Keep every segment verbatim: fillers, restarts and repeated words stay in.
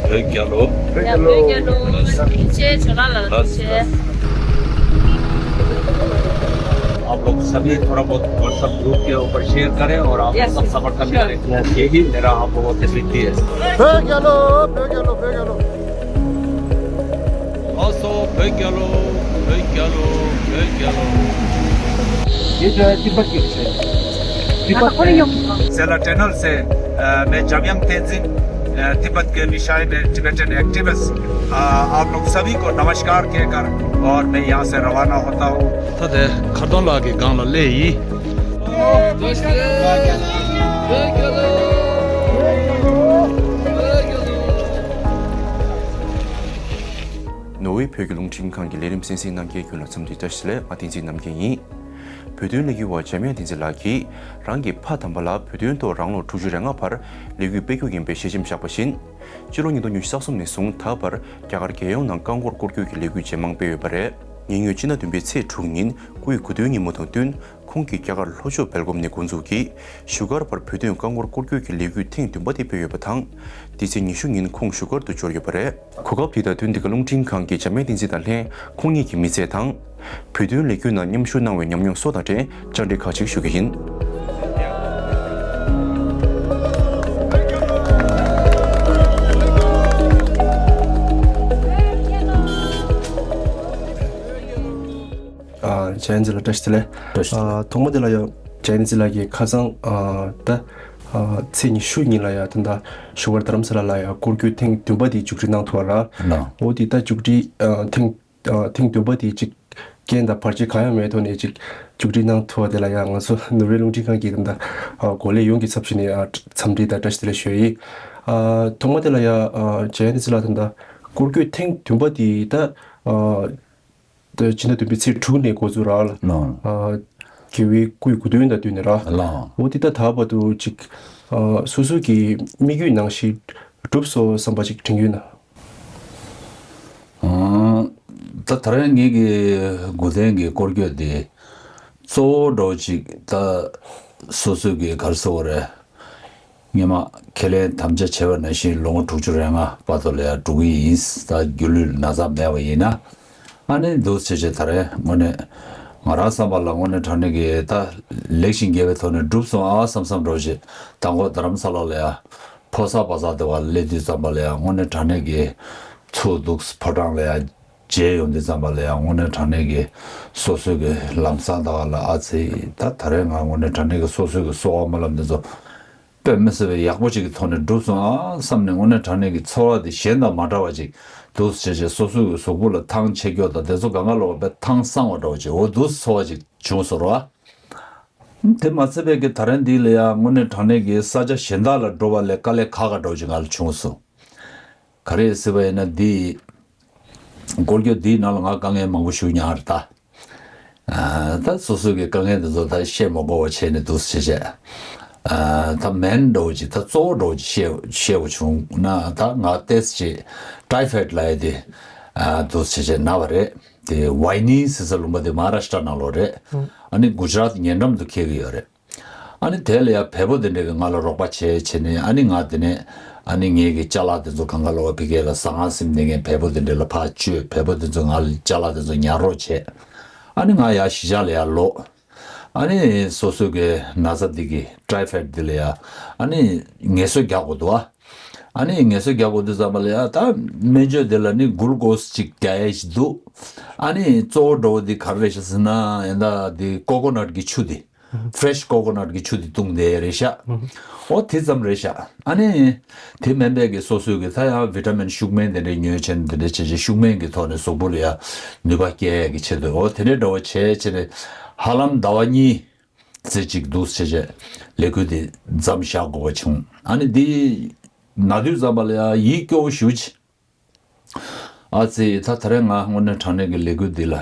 བོད་རྒྱལ་ལོ། ཡ། བོད་རྒྱལ་ལོ། ཐུགས་རྗེ་ཆེ། ཇོ་ལགས་ལ་ཐུགས་རྗེ་ཆེ། आप लोग सभी थोड़ा बहुत WhatsApp ग्रुप के ऊपर शेयर करें और आप लोग सब समर्थन करें। यही मेरा आप लोगों से विनती है। བོད་རྒྱལ་ལོ། བོད་རྒྱལ་ལོ། བོད་རྒྱལ་ལོ། ཨོ་སོ། བོད་རྒྱལ་ལོ། བོད་རྒྱལ་ལོ། བོད་རྒྱལ་ལོ། ये जो है तिब्बत की विषय है। तिब्बत में सेला चैनल से, अ, मैं जामयांग तेंजिन, अ, तिब्बत के विषय में टिबेटन एक्टिविस्ट, अ, आप लोग सभी को नमस्कार कहकर और मैं यहाँ से रवाना होता हूँ। ད་དེ་མཁར་སྟོང་ལགས་ཀྱི་སྒང་ལ་སླེབས་ཡིན། ནོར་ཝེ་བོད་ཀྱི་རླུང་འཕྲིན་ཁང་གི་ལས་རིམ་གསན་གཟིགས་གནང་མཁན་ཁྱོད་ལ་འཚམས་འདྲི་བཀྲ་ཤིས་བདེ་ལེགས། ང་བསྟན་འཛིན་རྣམ་རྒྱལ་ཡིན། བོད་དོན་ལས་འགུལ་བ་འཇམ་དབྱངས་བསྟན་འཛིན་ལགས་ཀྱིས་རང་གི་ཕ་དམ་པ་ལ་བོད་དོན་ཐོག་རང་ལོ་དྲུག་ཅུ་རེ་ལྔ་བར་ལས་འགུལ་སྤེལ་རྒྱུ་ཡིན་པའི་ཞལ་ཆེམས་བཞག་པ་བཞིན། སྤྱི་ལོ་ཉིས་སྟོང་ཉི་ཤུ་རྩ་གསུམ་ནས་བཟུང་ད་བར་རྒྱ་གར་རྒྱལ་ཡོངས་ནང་རྐང་འཁོར་སྐོར་སྐྱོད་ཀྱི་ལས་འགུལ་ཇེ་མང་སྤེལ་ཡོད་པ་རེད། ཉེ་སྔོན་སྤྱི་ཟླ་བདུན་པའི་ཚེས་དྲུག་ཉིན་སྐུ་ཡི་དགུང་སྟོན་ཉིན་མོ་དང་བསྟུན། ཁོང་གིས་རྒྱ་གར་ལྷོ་ཕྱོགས་སྦེལ་ཀོབ་ནས་འགོ་འཛུགས་ཀྱིས་བཞུགས་སྒར་བར་བོད་དོན་རྐང་འཁོར་སྐོར་སྐྱོད་ཀྱི་ལས་འགུལ་ཐེངས་བདུན་པ་དེ་སྤེལ་ཡོད་པ་དང་། འདི་ཚེས་ཉི་ཤུ་ཉིན་ཁོང་བཞུགས་སྒར་དུ་འབྱོར་ཡོད་པ་རེད། གོ་སྐབས་དེ་དང་བསྟུན་འདི་ག་རླུང་འཕྲིན་ཁང་གི་འཇམ་དབྱངས་བསྟན་འཛིན་དང་ལྷན་ཁོང་ཉིད་ཀྱི་མི་ཚེ་དང་། བོད་དོན་ལས་འགུལ་ནང་མཉམ་ཞུགས་གནང་བའི་ཉམས་མྱོང་སོགས་དང་འབྲེལ་བཅར་འདྲི་ཁག་ཅིག་ཞུ་རྒྱུ་ཡིན། ཨ། འཇམ་དབྱངས་བསྟན་འཛིན་ལགས་བཀྲ་ཤིས་བདེ་ལེགས། བཀྲ་ཤིས་བདེ་ལེགས། ཨ། ཐོག་མ་དེ་ལ་ཡང་འཇམ་དབྱངས་བསྟན་འཛིན་ལགས་ཀྱིས་ཁ་སང་ཨ་ད་ཨ་ཚེས་ཉི་ཤུ་ཉིན་ལ་ཡང་ད་ལྟ་བཞུགས་སྒར་རྡ་རམ་ས་ལ་ལ་ཡང་སྐོར་སྐྱོད་ཐེངས་བདུན་པ་དེ་མཇུག་སྒྲིལ་གནང་ཐུབ་པ་རེད། ལགས། འོ་དེ་ད་མཇུག་སྒྲིལ་ཨ་ཐེངས་ཨ་ཐེངས་བདུན་པ་དེ་གཅིག་རྐྱེན་དང་བར་ཆད་གང་ཡང་མེད་ཐོག་ནས་གཅིག་མཇུག་སྒྲིལ་གནང་ཐུབ་པ་དེ་ལ་ཡང་ང་ཚོ་ནོར་ཝེ་རླུང་འཕྲིན་ཁང་གི་ད་ལྟ་ཨ་འགོ་ལས་ཡོངས་ཀྱི་ཚབ་ཞུས་ནས་ཨ་འཚམས་འདྲི་དང་བཀྲ་ཤིས་བདེ་ལེགས་ཞུ་ཡི། ཨ་ཐོག་མ་དེ་ལ་ཡང་ཨ་འཇམ་དབྱངས་བསྟན་འཛིན་ལགས་ད་ལྟ་སྐོར་སྐྱོད་ཐེངས་བདུན་པ་དེ་ད་ཨ། ད་ཕྱི་ཟླ་བདུན་པའི་ཚེས་དྲུག་ནས་འགོ་འཛུགས་ར་ལ། ལགས། ཨ། རྒྱལ་བའི་སྐུའི་དགུང་སྟོན་དང་བསྟུན་ནས་ར། ལགས། འོ་དེ་ད་ད་བར་དུ་ཅིག་ཨ། སོ་སོ་གི་དམིགས་ཡུལ་ནང་བཞིན་འགྲུབ་སོང་བསམ་པ་ཅིག་དྲན་ཡོད་ན། ཨ། ད་ད་རེས་ངེད་ཀྱི་དགུང་སྟོན་གྱི་སྐོར་སྐྱོད་དེ་གཙོ་བོ་འདྲ་བོ་ཅིག་ད་སོ་སོ་གི་ག་རེ་ཟེར་དགོས་རེད། སྔོན་མ་ཁས་ལེན་དམ་བཅའ་བྱས་པ་ནང་བཞིན་ལོ་ངོ་དྲུག་ཅུ་རེ་ལྔ་བར་དུ་ལ་ཡང་འགྲོ་གི་ཡིན། ད་སྒྱུ་ལུས་ན་ཚ་མེད་པ་ཡིན་ན། ཨ་ནི་འདུག་བྱས་བྱས་ད་རེས་དངོས་གནས་ང་རང་བསམ་པ་ལ་དངོས་གནས་དྲང་གནས་ཀྱི་ད་ལེགས་ཤིང་དགེ་བའི་ཐོག་ནས་འགྲུབ་སོང་ཨ་བསམ་བསམ་འདྲ་བོ་ཞིག་དང་པོ་རྡ་རམ་ས་ལ་ལ་ཡང་ཕོ་གསར་པ་གསར་དེ་བ་སླེབས་དུས་ཙམ་པ་ལ་ཡང་དངོས་གནས་དྲང་གནས་ཀྱི་ཚུར་འདུག་ཕོ་བྲང་ལ་ཡང་མཇལ་ཡོང་དུས་ཙམ་པ་ལ་ཡང་དངོས་གནས་དྲང་གནས་ཀྱི་སོ་སོའི་གི་ལམ་སང་ད་བ་ལ་ཨ་ཙི་ད་ད་རེས་ང་དངོས་གནས་དྲང་གནས་ཀྱི་སོ་སོའི་གི་གསོལ་བ་སྨོན་ལམ་འདི་ཚོ་དཔེ་མི་སྲིད་པའི་ཡག་པོ་ཅིག་གི་ཐོག་ནས་འགྲུབ་སོང་ཨ་བསམ་ནས་དངོས་གནས་དྲང་གནས་ཀྱི་ཚོར་བ་དེ་གཞན་དང་མ་འདྲ་བ་ཅིག་འདུག་སེ་བྱས་བྱས་སོ་སོ་གི་གཟུགས་པོ་ལ་ཐང་ཆད་སྐྱོ་དང་དེ་ཚོ་གང་ག་ལོག་པའི་ཐང་སང་བ་འདྲ་བ་ཅིག་འོ་འདུག་སེ་ཚོར་བ་ཅིག་བྱུང་སོང་ར། དེ་མ་ཚད་པའི་གི་ད་རེས་འདི་ལ་ཡང་དངོས་གནས་དྲང་གནས་ཀྱི་ས་ཆ་གཞན་དག་ལ་འགྲོ་བ་ལས་དཀའ་ལས་ཁག་ཁག་འདྲ་བ་ཅིག་ང་ལ་བྱུང་སོང་། ག་རེ་ཟེར་བ་ཡིན་ན་འདི་སྐོར་སྐྱོད་འདིའི་ནང་ལ་ང་དཀའ་ངལ་མང་པོ་ཞིག་མྱངས་རེད་ད། ཨ། ད་སོ་སོ་གི་དཀའ་ངལ་འདི་ཚོ་ད་བཤད་མ་དགོས་པ་བྱས་ནས་འདུག་སེ་བྱས། ཨ། ད་མེན་འདྲ་བོ་ཅིག་ད་གཙོ་བོ་འདྲ་བོ་ཅིག་བཤད་བཤད་དགོས་བྱུང་ན་ད་ང་ཏོག་ཙམ་ཅིག་ཊའི་ཕོའི་ཌི་ལབ་ཡས་དེ་ཨ་འདུག་སེ་བྱས་ན་བ་རེད། དེ་ཝའི་ནི་ཟེར་ས་ལུང་པ་དེ་མ་ཧཱ་རཱ་ཤི་ཏྲ་ནང་ལོགས་རེད། ཨ་ནི་གུ་ཇ་རཱཏ་ཉེ་འགྲམ་དུ་འཁེལ་གི་ཡོད་རེད། ཨ་ནི་དེ་ལ་ཡང་བལ་པོ་དེ་འདྲས་ཀྱིས་ང་ལ་རོགས་པ་བྱས་བྱས་ནས་ཨ་ནི་ང་དེ་ནས་ཨ་ནི་ངེད་ཀྱི་ཅ་ལག་དེ་ཚོ་གང་ག་ལོག་ཕ་གི་ལ་ཟ་ཁང་ཟིན་ནས་ངས་བལ་པོ་དེ་འདྲས་ལ་ཕར་བཅོས། བལ་པོ་དེ་ཚོ་ང་ལ་ཅ་ལག་དེ་ཚོ་ཉར་རོགས་བྱས། ཨ་ནི་ང་ཡར་གཞིས་ཆགས་ལ་ཡར་ལོག་ཨ་ནི་སོ་སོ་གི་ན་ཚ་འདི་གི་ཊའི་ཕོའི་ཌི་འདི་ལ་ཡང་ཨ་ནི་ངལ་གསོ་རྒྱག་དགོས་འདུག་ཨ། ཨ་ནི་ངལ་གསོ་རྒྱག་དགོས་དུས་ཙམ་པ་ལ་ཡང་ད་སྨན་བཅོས་དེ་ལ་ནི་གུ་ལུ་ཀོ་སི་ཅིག་རྒྱག་ཡས་ཅིག་འདུག་ཨ་ནི་གཙོ་བོ་འདྲ་བོ་འདི་ག་རེ་རེད་ཤག་ཟེར་ན་ཡང་ད་འདི་ཀོ་ཀོ་ནཊ་གི་ཆུ་འདི། ཕེ་རེ་ཤི་ཀོ་ཀོ་ནཊ་གི་ཆུ་དེ་བཏུང་བསྡད་རེད་ཤག་ཨོ་དེ་ཙམ་རེད་ཤག་ཨ་ནི་དེ་མིན་པའི་གི་སོ་སོའི་གི་ད་ཡང་བི་ཊ་མིན་ཤུགས་སྨན་དེ་འདྲ་ཉོས་བྱས་ནས་དེ་འདྲ་བྱས་བྱས་ཤུགས་སྨན་གི་ཐོག་ནས་གཟུགས་པོ་ལ་ཡང་ནུས་པ་སྐྱེད་ཡས་གི་ཆེད་དུ་ཨོ་དེ་འདྲ་འདྲ་བོ་བྱས་བྱས་ནས་ཧ་ལམ་ཟླ་བ་གཉིས་ཙམ་ཅིག་འདུག་བྱས་བྱས་ལས་འགུལ་དེ་མཚམས་བཞག་དགོས་པ་བྱུང་། ཨ་ནི་དེ་ན་དུས་ཙམ་པ་ལ་ཡང་ཡིད་སྐྱོ་བོ་ཞེ་པོ་ཅིག་ཨ་ཙི། ད་ད་རེས་ང་དངོས་གནས་དྲང་གནས་ཀྱི་ལས་འགུལ་འདི་ལ་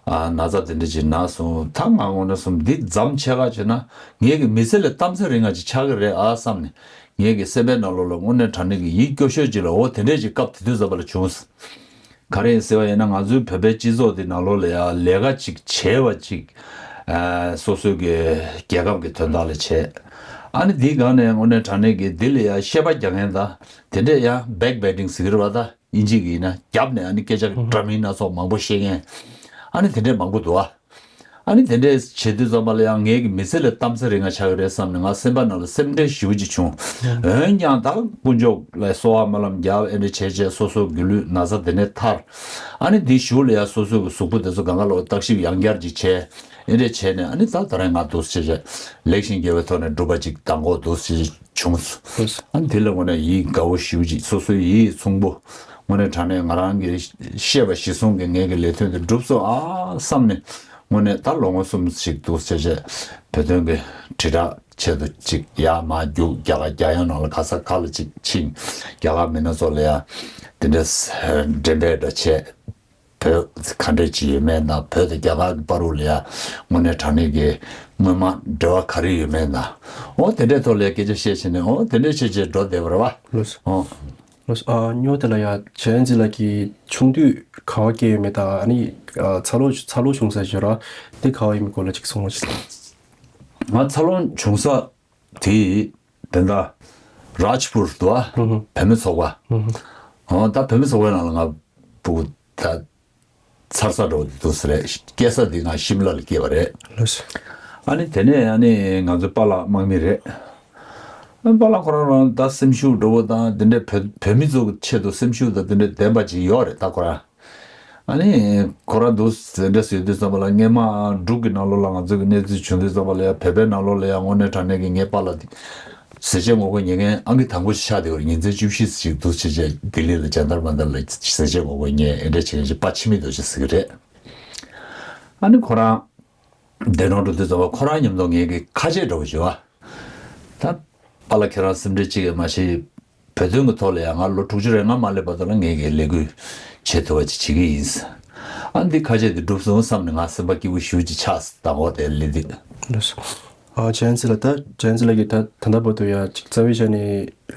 ཨ་ན་ཚ་དེ་འདྲ་ཅིག་ན་སོང་། ད་ང་དངོས་གནས་སོང་འདི་མཚམས་ཆད་ག་བྱས་ན་ངེད་ཀྱི་མི་ཚེ་ལ་གཏམ་ཚེ་རིང་ང་ཅིག་ཆགས་ཀྱི་རེད་ཨ་བསམ་ནས་ངེད་ཀྱི་སེམས་པའི་ནང་ལོགས་ལ་དངོས་གནས་དྲང་གནས་ཀྱི་ཡིད་སྐྱོ་ཤོས་ཅིག་ལ་འོ་དེ་འདྲས་ཅིག་སྐབས་དེ་དུས་ཙམ་པ་ལ་བྱུང་། ག་རེ་ཡིན་ཟེར་བ་ཡིན་ན་ང་ཚོའི་བོད་པའི་སྤྱི་ཚོགས་འདི་ནང་ལོགས་ལ་ཡང་ལས་ཀ་ཅིག་བྱས་པ་ཅིག་ཨ་སོ་སོའི་གི་རྒྱལ་ཁབ་ཀྱི་དོན་དག་ལ་བྱས། ཨ་ནི་དེའི་སྒང་ནས་དངོས་གནས་དྲང་གནས་ཀྱི་འདི་ལ་ཡང་བཤད་པ་རྒྱག་མཁན་དང་དེ་འདྲས་ཡང་backbiting་ཟེར་གྱི་རེད་བ། ད་དབྱིན་ཇི་གི་ཡིན་ན་རྒྱབ་ནས་ཨ་ནི་སྐད་ཆ་འདྲ་མིན་སྣ་ཚོགས་མང་པོ་བཤད་མཁན་ཨ་ནི་དེ་འདྲས་མང་པོ་འདུག་ཨ། ཨ་ནི་དེ་འདྲས་བྱེད་དུས་ཙམ་པ་ལ་ཡང་ངའི་གི་མི་ཚེ་ལ་གཏམ་ཚེ་རིང་ང་ཆགས་ཀྱི་རེད་བསམ་ནས་ང་སེམས་པ་ནང་ལ་སེམས་ཁྲལ་ཞེ་པོ་ཅིག་བྱུང་། འོན་ཀྱང་ད་དཀོན་མཆོག་ལ་གསོལ་བ་སྨོན་ལམ་རྒྱབ་ཨེ་འདྲས་བྱས་བྱས་སོ་སོ་སྒྱུ་ལུས་ན་ཚ་དེ་ནས་ཐར། ཨ་ནི་དེའི་གཞུག་ལ་ཡང་སོ་སོའི་གི་གཟུགས་པོ་དེ་ཚོ་གང་ག་ལ་བརྟག་ཞིབ་ཡང་བསྐྱར་ཅིག་བྱས། ཨེ་འདྲས་བྱས་ནས་ཨ་ནི་ད་ད་རེས་ང་འདུག་སེ་བྱས་བྱས་ལེགས་ཤིང་དགེ་བའི་ཐོག་ནས་སྒྲུབ་པ་ཅིག་དང་པོ་འདུག་སེ་བྱུང་སོང་། ཨ་ནི་དེ་ལ་དངོས་གནས་ཡིད་དགའ་བོ་ཞེ་པོ་ཅིག་སོ་སོའི་ཡིད་མཚུངས་པོ་དངོས་གནས་དྲང་གནས་ང་རང་གི་བཤད་པ་གཞིར་བཟུང་གི་ངའི་གི་ལས་དོན་དེ་འགྲུབ་སོང་ཨ་བསམ་ནས་དངོས་གནས་ད་ལོ་ངོ་གསུམ་ཞིག་འདུག་སེ་བྱས་བྱས་བོད་དོན་གི་དྲིལ་བསྒྲགས་ཆེད་དུ་ཅིག་ཡར་མར་རྒྱུགས། རྒྱ་གར་རྒྱལ་ཡོངས་ནང་ལ་ག་ས་ག་ལ་ཅིག་ཕྱིན། རྒྱ་གར་མི་སྣ་ཚོ་ལ་ཡང་དེ་འདྲས་འགྲེམས་སྤེལ་འདྲ་བྱས། བོད་ག་འདྲས་ཅིག་ཡོད་མེད་དང་བོད་དང་རྒྱ་གར་གྱི་བར་དུ་ལ་ཡང་དངོས་གནས་དྲང་གནས་ཀྱི་སྔོན་མ་འབྲེལ་བ་ག་རེ་ཡོད་མེད་དང་འོ་དེ་འདྲས་ཐོག་ལ་ཡང་སྐད་ཆ་བཤད་བྱས་ནས་འོ་དེ་འདྲས་བྱས་བྱས་འགྲོ་བསྡད་པ་རེད་བ། ལགས་སོ། འོ། ལགས་སོ། ཨ་སྨྱོ་དེ་ལ་ཡང་བྱས་འཛིན་ལགས་ཀྱིས་ཆུང་དུས་ག་བ་སྐྱེས་ཡོད་མེད་དང་ཨ་ནི་ཚ་ལོ་ཚ་ལོ་བྱུང་ས་ཞོར་དེ་ག་བ་ཡིན་མིན་སྐོར་ལ་ཅིག་གསུང་རོགས་ཞུ། ང་ཚ་ལོ་བྱུང་ས་དེ་དེ་འདྲ་རཱཇ་པུར་དུ་བ་བུད་མེད་ཚོགས་པ། འོ་ད་བུད་མེད་ཚོགས་པའི་ནང་ལ་ང་ཕྲུ་གུ་ད་ཚར་ས་འགྲོ་འདུག་ས་རེད། སྐྱེས་ས་འདི་ང་ཤིམ་ལ་ལ་སྐྱེས་པ་རེད། ལགས་སོ། ཨ་ནི་དེ་ནས་ཨ་ནི་ང་ཚོའི་པཱ་ལགས་དམག་མི་རེད། ཨ་ནི་པཱ་ལགས་ཁོ་རང་རང་ད་སེམས་ཤུགས་འགྲོ་བོ་དང་དེ་འདྲའི་བོད་བོད་མི་ཚོ་གི་ཆེད་དུ་སེམས་ཤུགས་དང་དེ་འདྲའི་ལྡན་པ་ཅིག་ཡོད་རེད་ད་ཁོ་རང་། ཨ་ནི་ཁོ་རང་འདུག་ཟེར་འདྲ་ཟེར་དུས་ཙམ་པ་ལ་སྔས་མ་འབྲུག་གི་ནང་ལོགས་ལ་ང་ཚོ་གི་གནས་ཚུལ་བྱུང་དུས་ཙམ་པ་ལ་ཡང་བོད་པའི་ནང་ལོགས་ལ་ཡང་དངོས་གནས་དྲང་གནས་ཀྱི་ངའི་པཱ་ལགས་དེ་ཟས་བཅད་ངོ་རྒོལ་ཉེས་མཁན་ཨང་ཀི་དང་པོ་ཞིག་ཆགས་བསྡད་པ་རེད། ཉིན་མཚན་བཅུ་བཞི་ཞིག་འདུག་བྱས་བྱས་ལྡི་ལི་ལ་ཇན་ཏར་མན་ཏར་ལ་ཟས་བཅད་ངོ་རྒོལ་ཉེས་ཨེ་འདྲ་བྱེད་མཁན་ཞིག་དཔའ་ཆེ་མི་འདུག་ཅེས་ཟེར་གི་རེད། ཨ་ནི་ཁོ་རང་འདས་གྲོངས་འགྲོ་དུས་ཙམ་པ་ཁོ་རང་མཉམ་དུ་ངས་ཀྱི་ཁ་ཆད་འདྲ་བོ་ཞུ་བ། ད་པཱ་ལགས་ཁྱེད་རང་སེམས་ཁྲལ་གཅིག་ཡང་མ་བྱེད། བོད་དོན་གྱི་ཐོག་ལ་ཡང་ང་ལོ་དྲུག་ཅུ་རེ་ལྔ་མ་སླེབས་བར་དུ་ལ་ངས་ཀྱི་ལས་འགུལ་བྱེད་ཐུབ་པ་ཅིག་བྱེད་ཀྱི་ཡིན། ཨ་འདི་ཁ་ཆད་འདི་འགྲུབ་སོང་བསམ་ནས་ང་སེམས་པ་སྐྱིད་པོ་ཞེ་པོ་ཅིག་ཆགས་སོང་། ད་འོ་དེ་ལས་འདི། ལགས་སོ། ཨ་ཇན་སི་ལགས་ད་ཇན་སི་ལགས་ཀྱིས་ད་ད་ལྟ་བར་དུ་ཡང་ཅིག་རྩ་བའི་ཆ་ནས་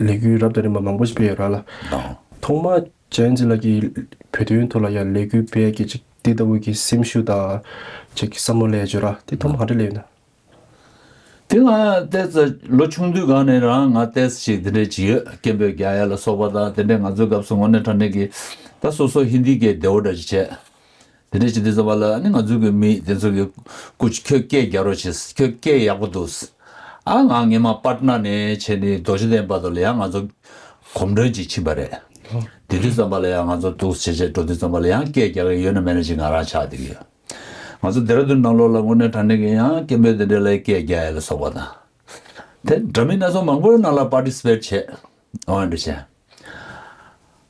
ལས་འགུལ་རབ་དང་རིམ་པ་མང་པོ་ཞིག་སྤེལ་ཡོད་ར་ལ། ཨང་། ཐོག་མ་ཇན་སི་ལགས་ཀྱིས་བོད་དོན་ཐོག་ལ་ཡང་ལས་འགུལ་སྤེལ་ཡག་གི་ཅིག་འདི་ལྟ་བུ་གི་སེམས་ཤུགས་དང་ཅིག་བསམ་བློ་སླེབས་ཡོད་ར་དེ་ཐོག་མ་ག་འདྲ་སླེབས་ཡོད་ན། དེ་ང་ལྟས་ཙ་ལོ་ཆུང་དུས་སྒང་ནས་རང་ང་ལྟས་ཙ་ཞིག་དེ་འདྲས་ཅིག་ཡོད། སྐད་འབོད་རྒྱག་ཡ་ལ་སོགས་པ་དང་དེ་འདྲས་ང་ཚོའི་སྐབས་སུ་དངོས་གནས་དྲང་གནས་ཀྱི་ད་སོ་སོ་ཧིན་དི་སྐད་བདེ་བོ་འདྲ་ཅིག་བྱས། དེ་འདྲས་ཅིག་དུས་ཙམ་པ་ལ་ཨ་ནི་ང་ཚོའི་གི་མི་དེ་ཚོ་གི་སྐུ་མཁྱེན་ཁྱོད་སྐད་རྒྱག་རོགས་བྱེད། ཁྱོད་སྐད་ཡག་པོ་འདུག་ཨ་ང་སྔས་མ་པཊ་ན་ནས་བྱས་ནས་རྡོ་རྗེ་གདན་བར་དུ་ལ་ཡང་ང་ཚོ་གོམ་བགྲོད་ཅིག་ཕྱིན་པ་རེད། དེ་དུས་ཙམ་པ་ལ་ཡང་ང་ཚོ་འདུག་བྱས་བྱས་འགྲོ་དུས་ཙམ་པ་ལ་ཡང་སྐད་རྒྱག་གི་ཡོད་ན་མེད་ན་ཅིག་ང་རང་ཆགས་བསྡད་ཀྱི་ཡོད། ང་ཚོ་ལྡེ་ར་ལྡུན་ནང་ལོགས་ལ་དངོས་གནས་དྲང་གནས་ཀྱི་ཡང་སྐད་འབོད་དེ་འདྲ་ལ་སྐད་རྒྱག་ཡ་ལ་སོགས་པ་དང་། དེ་འདྲ་མིན་སྣ་ཚོགས་མང་པོའི་ནང་ལ་པར་ཊི་སི་པེཊ་བྱས། འོ་འདྲ་བྱས།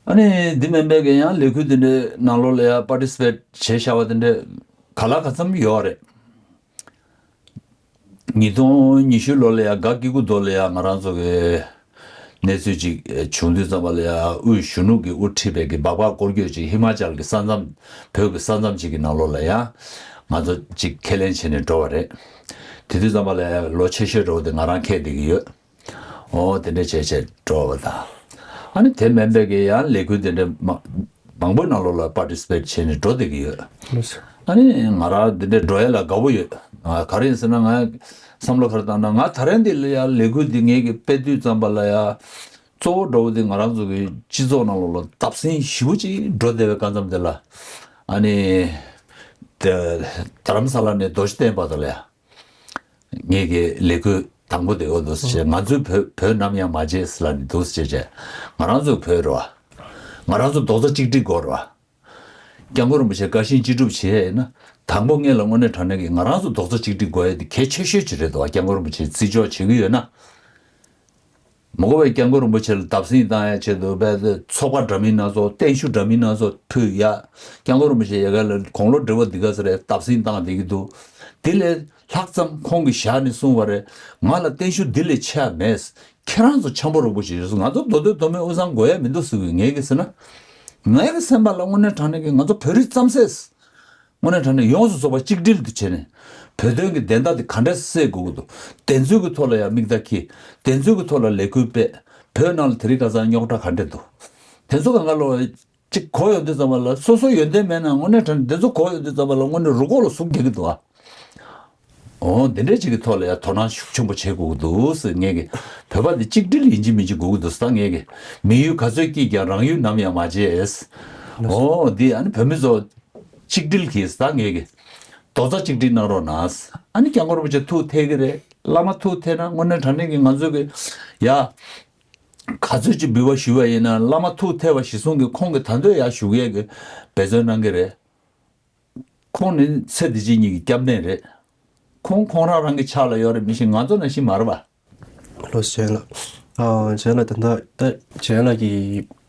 ཨ་ནི་འདི་མིན་པའི་གི་ཡང་ལས་འགུལ་དེ་འདྲའི་ནང་ལོགས་ལ་ཡང་པར་ཊི་སི་པེཊ་བྱས་བཞག་པ་དེ་འདྲ་ག་ལ་ག་ཚོད་ཡོད་རེད། ཉིས་སྟོང་ཉི་ཤུ་ལོ་ལ་ཡང་དགའ་སྐྱིད་ཀུ་རྡོ་ལ་ཡང་ང་རང་ཚོ་གི་གནས་ཚུལ་ཅིག་བྱུང་དུས་ཙམ་པ་ལ་ཡང་དབུས་གཞོན་ནུ་གིས་དབུ་ཁྲིད་པའི་གི་སྦག་སྦག་སྐོར་སྐྱོད་ཅིག་ཧི་མ་ཅལ་གི་ས་མཚམས་བོད་ཀྱི་ས་མཚམས་ཅིག་གི་ནང་ལོགས་ལ་ཡང་ང་ཚོ་ཅིག་ཁས་ལེན་བྱས་ནས་འགྲོ་བ་རེད། དེ་དུས་ཙམ་པ་ལ་ཡང་ལོ་ཆེ་ཤོས་འདྲ་བོ་དེ་ང་རང་འཁེལ་བསྡད་ཀྱི་ཡོད། འོ་དེ་འདྲ་བྱས་བྱས་འགྲོ་བ་དང་། ཨ་ནི་དེ་མིན་པའི་གི་ཡང་ལས་འགུལ་དེ་འདྲ་མ་མང་པོའི་ནང་ལོགས་ལ་པར་ཊི་སི་པེཊ་བྱས་ནས་འགྲོ་བསྡད་ཀྱི་ཡོད། ལགས་སོ། ཨ་ནི་ང་རང་འདི་འདྲ་འགྲོ་ཡ་ལ་དགའ་པོ་ཡོད། ང་ག་རེ་ཡིན་ཟེར་ན་ང་བསམ་བློ་ག་རེ་བཏང་ན་ང་ད་རེས་འདི་ལ་ཡ་ལས་འགུལ་འདི་ངེད་ཀྱི་སྤེལ་དུས་ཙམ་པ་ལ་ཡ་གཙོ་བོ་འགྲོ་བ་འདི་ང་རང་ཚོ་གི་སྤྱི་ཚོགས་ནང་ལོགས་ལ་བརྡབ་གསིག་ཞེ་པོ་ཅིག་འགྲོ་བསྡད་པའི་སྐབས་མཚམས་དེ་ལ་ཨ་ནི་དེ་རྡ་རམ་ས་ལ་ནས་རྡོ་རྗེ་གདན་བར་དུ་ལ་ཡ། ངེད་ཀྱི་ལས་འགུལ་དང་པོ་དེ་འོ་འདུག་སེ་བྱས་ང་ཚོའི་བོད་བོད་ནམ་ཡང་མ་བརྗེད་ཟེར་ལབ་ནས་འདུག་སེ་བྱས་བྱས་ང་རང་ཚོའི་བོད་རེད་བ། ང་རང་ཚོ་རྡོག་རྩ་གཅིག་སྒྲིལ་དགོས་རེད་བ། སྐྱབས་མགོན་རིན་པོ་ཆེ་དགའ་ཞེན་ཅི་སྒྲུབ་བྱེད་ཡས་ཡིན་ན་དང་པོ་ངེད་ལ་དངོས་གནས་དྲང་གནས་ཀྱི་ང་རང་ཚོ་རྡོག་རྩ་གཅིག་སྒྲིལ་དགོས་ཡས་དེ་གལ་ཆེ་ཤོས་ཅིག་རེད་འདུག་བ། སྐྱབས་མགོན་རིན་པོ་ཆེ་བརྩི་འཇོག་བྱེད་ཀྱི་ཡོད་ན། མ་གོ་བའི་སྐྱབས་མགོན་རིན་པོ་ཆེ་ལ་བརྡབ་གསིག་བཏང་ཡ་ཆེད་དུ་བས་ཚོགས་པ་འདྲ་མིན་སྣ་ཚོགས་བརྟན་བཞུགས་འདྲ་མིན་སྣ་ཚོགས་ཕུལ་ཡ། སྐྱབས་མགོན་རིན་པོ་ཆེ་ཡ་ག་ལ་དགུང་ལོ་བགྲེས་པོ་འདི་ག་ས་རེད་བརྡབ་གསིག་བཏང་བསྡད་ཀྱི་འདུག་དེ་ལས་ལྷག་ཙམ་ཁོང་གིས་བཞག་ནས་གསུངས་པ་རེད། ང་ལ་བརྟན་བཞུགས་འདི་ལས་ཆེ་བ་མེད། ཁྱེད་རང་ཚོ་འཆམ་པོ་རིན་པོ་ཆེ་ཡོད་སོང་། ང་ཚོ་མདོ་སྟོད་མདོ་སྨད་དབུས་གཙང་དགོས་ཡ་མི་འདུག་ཟེར་གི་ངས་གི་ཟེར་ན། ངའི་གི་སེམས་པ་ལ་དངོས་གནས་དྲང་གནས་ཀྱི་ང་ཚོ་བོད་རིགས་རྩམ་ཟས། དངོས་གནས་དྲང་གནས་ཡོངས་སུ་རྫོགས་པ་གཅིག་སྒྲིལ་དུ་བྱས་ནས་བོད་དོན་གྱི་བདེན་མཐའ་དེ་ག་འདྲས་སེལ་དགོས་ཀྱི་འདུག་བདེན་འཚོལ་གྱི་ཐོག་ལ་ཡང་མིག་བརྡ་འཁྱེར། བདེན་འཚོལ་གྱི་ཐོག་ལ་ལས་འགུལ་སྤེལ། བོད་ནང་ལ་དེ་རིང་ཁ་སང་རྙོག་དྲ་ག་འདྲས་འདུག་དེ་ཚོ་གང་ག་ལོ་གཅིག་གོ་ཡོང་དུས་ཙམ་པ་ལ་སོ་སོ་ཡོན་ཏན་མེད་ན་དངོས་གནས་དྲང་གནས་དེ་ཚོ་གོ་ཡོང་དུས་ཙམ་པ་ལ་དངོས་གནས་རུ་སྐོགས་ལ་ཟུག་རྒྱག་གི་འདུག་ཨ། འོ་འདི་འདྲའི་ཅིག་གི་ཐོག་ལ་ཡང་དོ་སྣང་ཤུགས་ཆེན་པོ་བྱེད་དགོས་ཀྱི་འདུག་ཟེར། ངས་ཀྱི་བོད་པ་འདི་གཅིག་སྒྲིལ་ཡིན་གཅིག་མིན་གཅིག་དགོས་ཀྱི་འདུག་ཟེར། ད་ངས་ཀྱི་མི་ཡུལ་ག་ཚོད་སྐྱིད་ཀྱང་རང་ཡུལ་ནམ་ཡང་མ་བརྗེད། འོ་འདི་ཨ་ནི་བོད་མི་ཚོ་གཅིག་སྒྲིལ་གྱིས་ད་ངས་ཀྱི་རྡོག་རྩ་གཅིག་སྒྲིལ་གནང་རོགས་གནང་། ཨ་ནི་སྐྱབས་མགོན་རིན་པོ་ཆེ་ཐུགས་འཐད་ཀྱི་རེད། བླ་མ་ཐུགས་འཐད་ན་དངོས་གནས་དྲང་གནས་ཀྱི་ང་ཚོ་གི་ཡ་ག་ཚོད་ཅིག་འབུལ་བ་ཞུས་པ་ཡིན་ན་བླ་མ་ཐུགས་འཐད་པ་གཞི་བཟུང་གི་ཁོང་གི་ད་འདོད་ཡ་ཞུ་ཡས་ཀྱི་འབད་བརྩོན་གནང་གི་རེད། ཁོང་ནི་ཚེ་འདི་ཕྱི་གཉིས་ཀྱི་སྐྱབས་གནས་རེད། ཁོང་ཁོང་རང་རང་གི་ཕྱག་ལ་ཡོད་རེད། མི་ཤེས། ང་ཚོ་ནང་བཞིན་མ་རེད་པ། ལོ་ཞན་ལགས། ཨ་ཞན་ལགས་ད་ལྟ་ད་ཞན་ལགས་ཀྱི་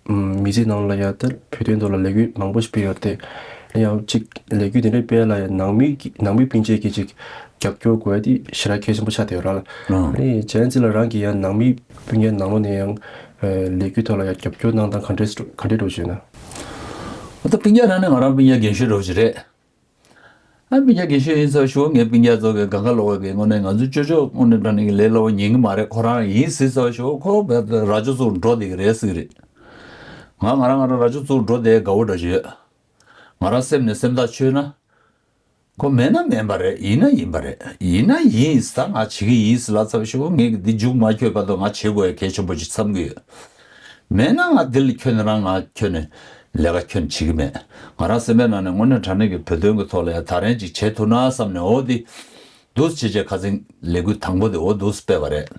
མི་ཚེ་ནང་ལ་ཡ་ད་བོད་དོན་ཐོག་ལ་ལས་འགུལ་མང་པོ་ཞིག་སྤེལ་ཡོད་རེད་དེ། ཡང་གཅིག་ལས་འགུལ་དེ་འདྲ་སྤེལ་ལ་ཡ་ནང་མི་ནང་མི་སྤུན་མཆེད་ཀྱི་གཅིག་རྒྱབ་སྐྱོར་དགོས་ཡ་དེ་ཞེ་དྲག་གལ་ཆེན་པོ་ཆགས་བསྡད་ཡོད་ར་ལ། ཨ་ནི་ཞན་ཙི་ལ་རང་གི་ཡ་ནང་མི་སྤུན་ཀྱག་ནང་ལོགས་ནས་ཡང་ལས་འགུལ་ཐོག་ལ་ཡ་རྒྱབ་སྐྱོར་གནང་སྟངས་ག་འདྲས་ག་འདྲས་འགྲོ་བྱུང་ན། ད་སྤུན་ཀྱག་ནང་ནས་ང་རང་སྤུན་ཀྱག་རྒན་ཤོས་འདྲ་བོ་ཅིག་རེད། ཨ་སྤུན་ཀྱག་རྒན་ཤོས་ཡིན་ཚར་ཞུ། ངའི་སྤུན་ཀྱག་ཚོ་གི་སྒང་ག་ལོག་གི་དངོས་གནས་ང་ཚོ་ཅོ་ཅོ་དངོས་གནས་དྲང་གནས་ཀྱི་ལས་སླ་བོ་ཉན་གི་མ་རེད། ཁོ་རང་ཡིན་ཟེར་ཚར་ཞུ། ཁོ་རྭ་ཅོ་བཙུགས་འགྲོ་བསྡད་ཀྱི་རེད་ཟེར་གི་རེད། ང་ང་རང་ང་རང་རྭ་ཅོ་བཙུགས་འགྲོ་བསྡད་དགའ་བོ་འདྲ་ཅིག་ཡོད། ང་རང་སེམས་ནས་སེམས་ཐག་ཆོད་ན། ཁོ་མེད་ན་མེད་པ་རེད། ཡིན་ན་ཡིན་པ་རེད། ཡིན་ན་ཡིན་ཟེར། ད་ང་བྱེད་ཀྱི་ཡིན་ཟེར་ལབ་ཚར་ཞུ། ངས་འདི་མཇུག་མ་འཁྱོལ་བར་དུ་ང་བྱེད་དགོས་ཡ་གལ་ཆེན་པོ་ཅིག་བསམ་གི་ཡོད། མེད་ན་ང་འདི་ལ་ཁྱོན་ནས་རང་ང་ཁྱོན་ནས་ལས་ཀ་ཁྱོན་བྱེད་ཀྱི་མེད། ང་རང་སེམས་པའི་ནང་ནས་དངོས་གནས་དྲང་གནས་ཀྱི་བོད་དོན་གྱི་ཐོག་ལ་ཡ་ད་རན་ཅིག་བྱེད་ཐུབ་ན་བསམ་ནས། འོ་འདི་འདུག་སེ་བྱས་བྱས་ཁ་སང་ལས་འགུལ་དང་པོ་དེ་འོ་འདུག་སེ་སྤེལ་བ་རེད།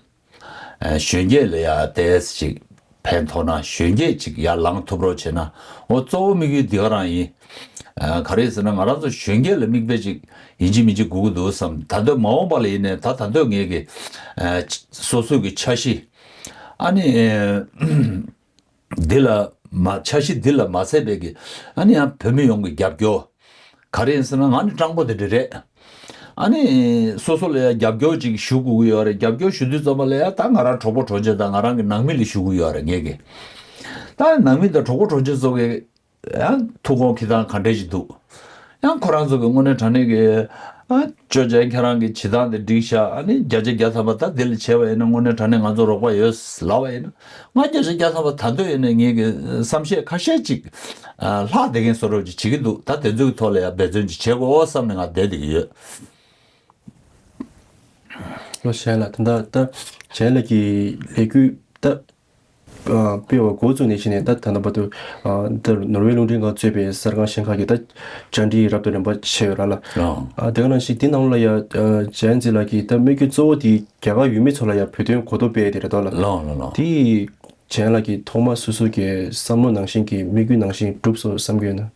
ཨ་གཞོན་སྐྱེས་ལ་ཡ་ཏོག་ཙམ་ཅིག་ཕན་ཐོགས་ན། གཞོན་སྐྱེས་ཅིག་ཡར་ལངས་ཐུབ་རོགས་བྱས་ན། འོ་གཙོ་བོ་དམིགས་ཡུལ་འདི་ག་རང་ཡིན། ཨ་ག་རེ་ཟེར་ན་ང་རང་ཚོ་གཞོན་སྐྱེས་ལ་མིག་དཔེ་ཅིག་ཡིན་གཅིག་མིན་གཅིག་དགོས་ཀྱི་འདུག་བསམ། ད་ལྟ་མ་འོངས་པ་ལ་ཡིན་ནའི་ད་ད་ལྟ་ངས་ཀྱི་ཨ་སོ་སོའི་གི་འཆར་གཞི། ཨ་ནི་འདི་ལ་མ་འཆར་གཞི་འདི་ལ་མ་ཚད་པའི་གི་ཨ་ནི་ཡང་བོད་མི་ཡོངས་ཀྱི་རྒྱབ་སྐྱོར། ག་རེ་ཡིན་ཟེར་ན་ང་ནི་སྤྲང་པོ་དེ་འདྲ་རེད། ཨ་ནི་སོ་སོ་ལ་ཡ་རྒྱབ་སྐྱོར་ཅིག་ཞུ་དགོས་ཀྱི་ཡོད་རེད། རྒྱབ་སྐྱོར་ཞུ་དུས་ཙམ་པ་ལ་ཡ་ད་ང་རང་གྲོགས་པོ་གྲོགས་མཆེད་དང་ང་རང་གི་ནང་མི་ལ་ཞུ་གི་ཡོད་རེད་ངས་ཀྱི། ད་ནང་མི་དང་གྲོགས་པོ་གྲོགས་མཆེད་ཚོ་གི་ཡང་ཐུགས་དགོངས་འཁྱེར་སྟངས་ག་འདྲས་ཅིག་འདུག་ཡང་ཁོ་རང་ཚོ་གི་དངོས་གནས་དྲང་གནས་ཀྱི་ཨ་ཅོ་ཅན་ཁྱེད་རང་གི་བྱེད་སྟངས་དེ་འགྲིག་ཤག་ཨ་ནི་བརྒྱ་ཆ་བརྒྱ་ཐམ་པ་ད་འདི་ལ་བྱས་པ་ཡིན་ན་དངོས་གནས་དྲང་གནས་ང་ཚོ་རོགས་པ་ཡོད་ལབ་པ་ཡིན་ན། ང་བརྒྱ་ཆ་བརྒྱ་ཐམ་པ་ད་འདོད་ཡིན་ནའི་ངེད་ཀྱི་བསམ་ཤེས་ཁ་ཤས་ཅིག་ཨ་ལྷག་བསྡད་མཁན་བཟོ་འདྲ་ཅིག་བྱེད་ཀྱི་འདུག་ད་དེ་ཚོའི་ཐོག་ལ་ཡང་འབད་བརྩོན་ཅིག་བྱེད་དགོས་བསམ་ནས་ང་བསྡད་བསྡད་ཀྱི་ཡོད། ལོ་གཞན་ལ་ད་ལྟ་ད་གཞན་ལ་གི་ལས་འགུལ་ད་ཨ་སྤེལ་བ་འགོ་བཙུགས་ནས་བྱས་ནས་ད་ད་ལྟ་བར་དུ་ཨ་ད་ནོར་ཝེ་རླུང་འཕྲིན་ཁང་གཙོས་པའི་གསར་ཁང་གཞན་ཁག་གིས་ད་བཅར་འདྲི་རབ་དང་རིམ་པ་བྱས་ཡོད་ར་ལ། ཨ་དེ་ག་ནང་བཞིན་འདི་ནང་ལ་ཡ་ཨ་ཇན་ཛི་ལགས་ཀྱིས་ད་དམིགས་ཡུལ་གཙོ་བོ་དེ་རྒྱ་གར་ཡུལ་མི་ཚོ་ལ་ཡ་བོད་དོན་གོ་རྟོགས་སྤེལ་ཡ་དེ་རེད་དོ་ལ། ལགས་ལགས་ལགས། དེ་ཇན་ལགས་ཀྱིས་ཐོག་མ་སོ་སོ་གི་བསམ་བློ་ནང་བཞིན་གྱི་དམིགས་ཡུལ་ནང་བཞིན་འགྲུབ་སོང་བསམ་གྱི་ཡོད་ན།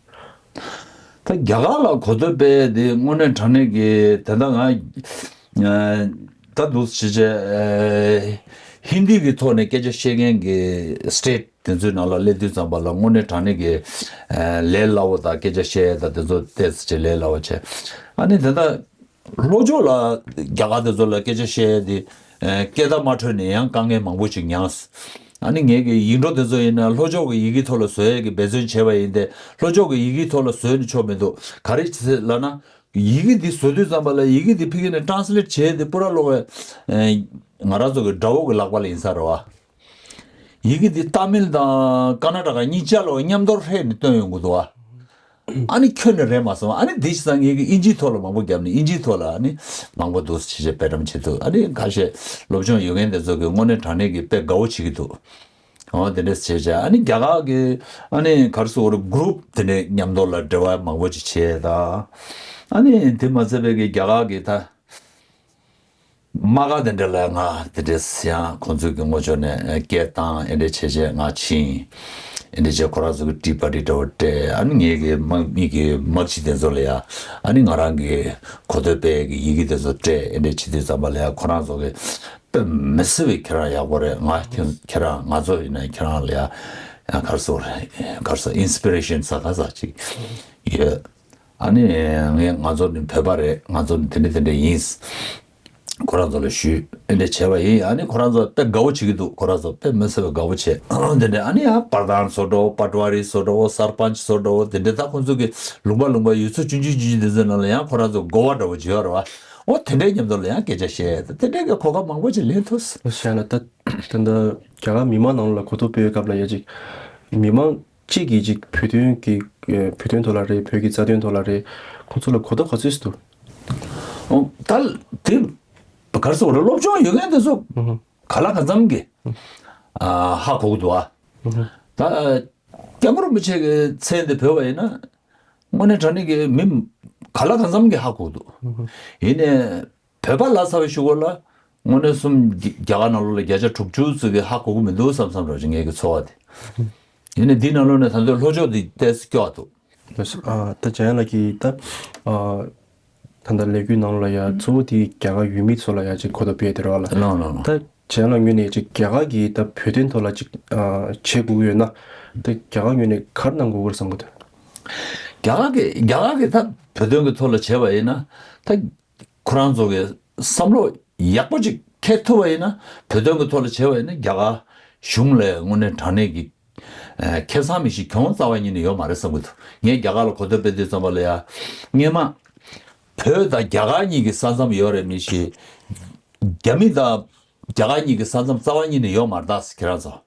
ད་རྒྱ་གར་ལ་གོ་ཐོས་སྤེལ་དེ་དངོས་གནས་དྲང་གནས་ཀྱི་དེ་ད་ང་ད་འདུག་བྱས་བྱས་ཧིན་དི་གི་ཐོག་ནས་སྐད་ཆ་བཤད་མཁན་གྱི་སི་ཊེ་ཊི་དེ་ཚོའི་ནང་ལ་སླེབས་དུས་ཙམ་པ་ལ་དངོས་གནས་དྲང་གནས་ཀྱི་ལས་སླ་བོ་དང་སྐད་ཆ་བཤད་ཡ་དང་དེ་ཚོ་ཏོག་ཙམ་ལས་སླ་བོ་བྱས། ཨ་ནི་དེ་ད། ལྷོ་ཕྱོགས་ལ་རྒྱ་གར་དེ་ཚོ་ལ་སྐད་ཆ་བཤད་དེ་སྐད་བརྡ་མ་འཕྲོད་ནས་ཡང་དཀའ་ངལ་མང་པོ་ཞིག་མྱངས། ཨ་ནི་ངས་ཀྱི་ཡིག་འབྲུ་དེ་ཚོ་ཡིན་ན་ལྷོ་ཕྱོགས་ཀྱི་ཡི་གེ་ཐོག་ལ་བཟོ་ཡས་ཀྱི་འབད་བརྩོན་བྱས་པ་ཡིན་ཏེ་ལྷོ་ཕྱོགས་ཀྱི་ཡི་གེ་ཐོག་ལ་བཟོས་ནས་ཆོག་མི་འདུག་ག་རེ་བྱས་ལབ་ན་ཡི་གེ་འདི་བཟོ་དུས་ཙམ་པ་ལ་ཡི་གེ་འདི་ཕ་གི་ནས་ཊེ་རན་སི་ལེ་ཊི་བྱས་ཏེ་པུ་ར་ལོག་པའི་ང་རང་ཚོ་གི་དགྲ་བོ་གི་ལག་པ་ལ་ཡིན་ས་རེད་བ། ཡི་གེ་འདི་ཏཱ་མིལ་དང་ཀར་ནཱ་ཊ་ཀ་གཉིས་ཆ་ལ་མཉམ་དུ་ཧྲལ་ནས་བཏོན་ཡོང་གི་འདུག་བ། ཨ་ནི་ཁྱོན་ནས་རེད་མ་སོང་། ཨ་ནི་འདི་ཞིག་སང་ངེད་ཀྱིས་དབྱིན་ཇིའི་ཐོག་ལ་མང་པོ་བརྒྱབ་ནས་དབྱིན་ཇིའི་ཐོག་ལ་ཨ་ནི་མང་པོ་འདུག་སེ་བྱས་བྱས་དཔེ་ཀྲམ་བྱེད་འདུག་ཨ་ནི་ཁ་ཤས་སློབ་སྦྱོང་ཡོད་མཁན་དེ་ཚོ་གིས་དངོས་གནས་དྲང་གནས་ཀྱི་དཔེ་དགའ་བོ་བྱེད་ཀྱི་འདུག་འོ་དེ་འདྲས་བྱས་བྱས་ཨ་ནི་རྒྱ་གར་གྱི་ཨ་ནི་ག་རེ་ཟེར་དགོས་རེད། གུ་རུབ་དེ་འདྲས་མཉམ་དུ་ལ་འབྲེལ་བ་མང་པོ་ཅིག་བྱས་དང་། ཨ་ནི་དེ་མ་ཚད་པའི་གི་རྒྱ་གར་གྱི་ད། དམག་སྒར་དེ་འདྲ་ལ་ང་དེ་འདྲས་ཡང་ཁོང་ཚོའི་གི་ངོ་ཕྱོགས་ནས་སྐད་བཏང་། ཨེ་འདྲས་བྱས་བྱས་ང་ཕྱིན། ཨེ་འདྲས་བྱས་ཁོ་རང་ཚོ་གི་ཊི་པར་ཊི་འདྲ་བོ་སྤྲད། ཨ་ནི་ངེད་ཀྱི་དམག་མི་གི་དམག་སྤྱི་དེ་ཚོ་ལ་ཡ་ཨ་ནི་ང་རང་གི་གོ་ཐོས་སྤེལ་གི་ཡི་གེ་དེ་ཚོ་སྤྲད། ཨེ་འདྲས་བྱེད་དུས་ཙམ་པ་ལ་ཡ་ཁོ་རང་ཚོ་གི་དཔེ་མི་སྲིད་པའི་ཁྱེད་རང་ཡག་པོ་རེད། ང་ཁྱེད་ཁྱེད་རང་ང་ཚོ་ཡིན་ན་ཁྱེད་རང་ལ་ཡ་ཡང་ག་རེ་ཟེར་དགོས་རེད། ག་རེ་ཟེར་ཨིན་སི་པི་རེ་ཤན་ཟེར་ག་ཟེར་ཅིག་ཡོད། ཨ་ནི་ངས་ང་ཚོ་ནི་བོད་པ་རེད། ང་ཚོ་ནི་དེ་འདྲ་དེ་འདྲ་ཡིན། ཁོ་རང་ཚོ་ལ་ཞུས། ཨེ་འདྲ་བྱས་པ་ཡིན། ཨ་ནི་ཁོ་རང་ཚོ་དཔེ་དགའ་བོ་བྱེད་ཀྱི་འདུག་ཁོ་རང་ཚོ་དཔེ་མི་སྲིད་པའི་དགའ་བོ་བྱས། དེ་འདྲ་ཨ་ནི་ཡང་པར་དྷཱན་བཟོ་འདྲ་བོ། པ་ཊ་ཝ་རི་བཟོ་འདྲ་བོ། སར་པན་ཆི་བཟོ་འདྲ་བོ། དེ་འདྲ་ད་ཁོ་ཚོ་གི་ལུང་པ་ལུང་པ་ཡུལ་ཚོ་ཆུང་ཆུང་ཆུང་ཆུང་དེ་ཚོའི་ནང་ལ་ཡང་ཁོ་རང་ཚོ་འགོ་བ་འདྲ་བོ་བྱེད་ཡོད་རེད་བ། འོ་དེ་འདྲའི་མཉམ་དུ་ལ་ཡང་སྐད་ཆ་བཤད། དེ་འདྲའི་གི་གོ་སྐབས་མང་པོ་ཅིག་ལེན་ཐུབ། བཤད་ན་ད་ད་ལྟ་རྒྱ་གར་མི་མང་ནང་ལ་གོ་རྟོགས་སྤེལ་བའི་སྐབས་ལ་ཡ་ཅིག་མི་མང་གཅིག་གིས་ཅིག་བོད་དོན་གྱི་ཨེ་བོད་དོན་ཐོག་ལ་རེད། བོད་ཀྱི་རྩ་དོན་ཐོག་ལ་རེད། ཁོང་ཚོ་ལ་གོ་རྟོགས་ག་ཚོད་ཅིག་འདུག་ཨོ། ད་དེ་ག་རེ་ཟེར་དགོས་རེད། སློབ་སྦྱོང་ཡོད་མཁན་དེ་ཚོ་ཧུམ་ཧུམ། ག་ལ་གང་འཚམ་གྱིས་ཨ་ཧ་གོ་གི་འདུག་ཨ། ཧུམ་ཧུམ། ད་སྐྱབས་མགོན་རིན་པོ་ཆེ་གི་མཚན་དེ་བོས་པ་ཡིན་ན། དངོས་གནས་དྲང་གནས་ཀྱི་མི་ག་ལ་གང་འཚམ་གྱིས་ཧ་གོ་གི་འདུག་ཧུམ་ཧུམ། ཡིན་ནའི་བོད་པ་ལབ་ཚར་བའི་གཞུག་གུ་ལ་དངོས་གནས་གསུམ་རྒྱ་གར་ནང་ལོགས་ལ་བརྒྱ་ཆ་དྲུག་ཅུ་ཙམ་གྱིས་ཧ་གོ་གི་མི་འདུག་བསམ་བསམ་འདྲ་ཅིག་ངའི་གི་ཚོར་བ་དེ། ཡིན་ནའི་འདི་ནང་ལོགས་ནས་ད་ལྟ་ལྷོ་ཕྱོགས་འདི་ཏོག་ཙམ་སྐྱོ་བ་འདུག་ལགས་སོ། ཨ། ད་འཇམ་དབྱངས་ལགས་ཀྱིས་ད་ཨ་ད་ལྟ་ལས་འགུལ་ནང་ལ་ཡ་གཙོ་བོ་དེ་རྒྱ་གར་ཡུལ་མི་ཚོ་ལ་ཡ་ཅིག་གོ་རྟོགས་སྤེལ་དེ་རེད་བ་ལ། ལགས་ལགས་ལགས། ད་འཇམ་དབྱངས་ལགས་ངོས་ནས་ཅིག་རྒྱ་གར་གྱིས་ད་བོད་དོན་ཐོག་ལ་ཅིག་ཨ་བྱེད་དགོས་ཀྱི་ཡོད་ན། ད་རྒྱ་གར་ངོས་ནས་ག་རེ་གནང་དགོས་ཀྱི་རེད་བསམ་གྱི་འདུག་རྒྱ་གར་གྱི་རྒྱ་གར་གྱིས་ད་བོད་དོན་གྱི་ཐོག་ལ་བྱས་པ་ཡིན་ན། ད་ཁོ་རང་ཚོ་གི་བསམ་བློ་ཡག་པོ་ཅིག་འཁྱེར་ཐུབ་པ་ཡིན་ན། བོད་དོན་གྱི་ཐོག་ལ་བྱས་པ་ཡིན་ན་རྒྱ་གར་གཞུང་ལ་དངོས་གནས་དྲང་གནས་ཀྱི་ཨ་ཁེ་བཟང་མི་ཞིག་གྱོང་རྩ་བ་ཉིད་ནས་ཡོད་མ་རེད་བསམ་གྱི་འདུག་ངས་རྒྱ་གར་ལ་གོ་ཐོས་སྤེལ་དུས་ཙམ་པ་ལ་ཡ། སྔོན་མ་བོད་དང་རྒྱ་གར་གཉིས་ཀྱི་ས་མཚམས་ཡོད་རེད་མི་ཞིག་རྒྱ་མི་དང་རྒྱ་གར་གཉིས་ཀྱི་ས་མཚམས་རྩ་བ་ཉིད་ནས་ཡོད་མ་རེད་ད་ཟེར། ཁྱེད་རང་ཚོ།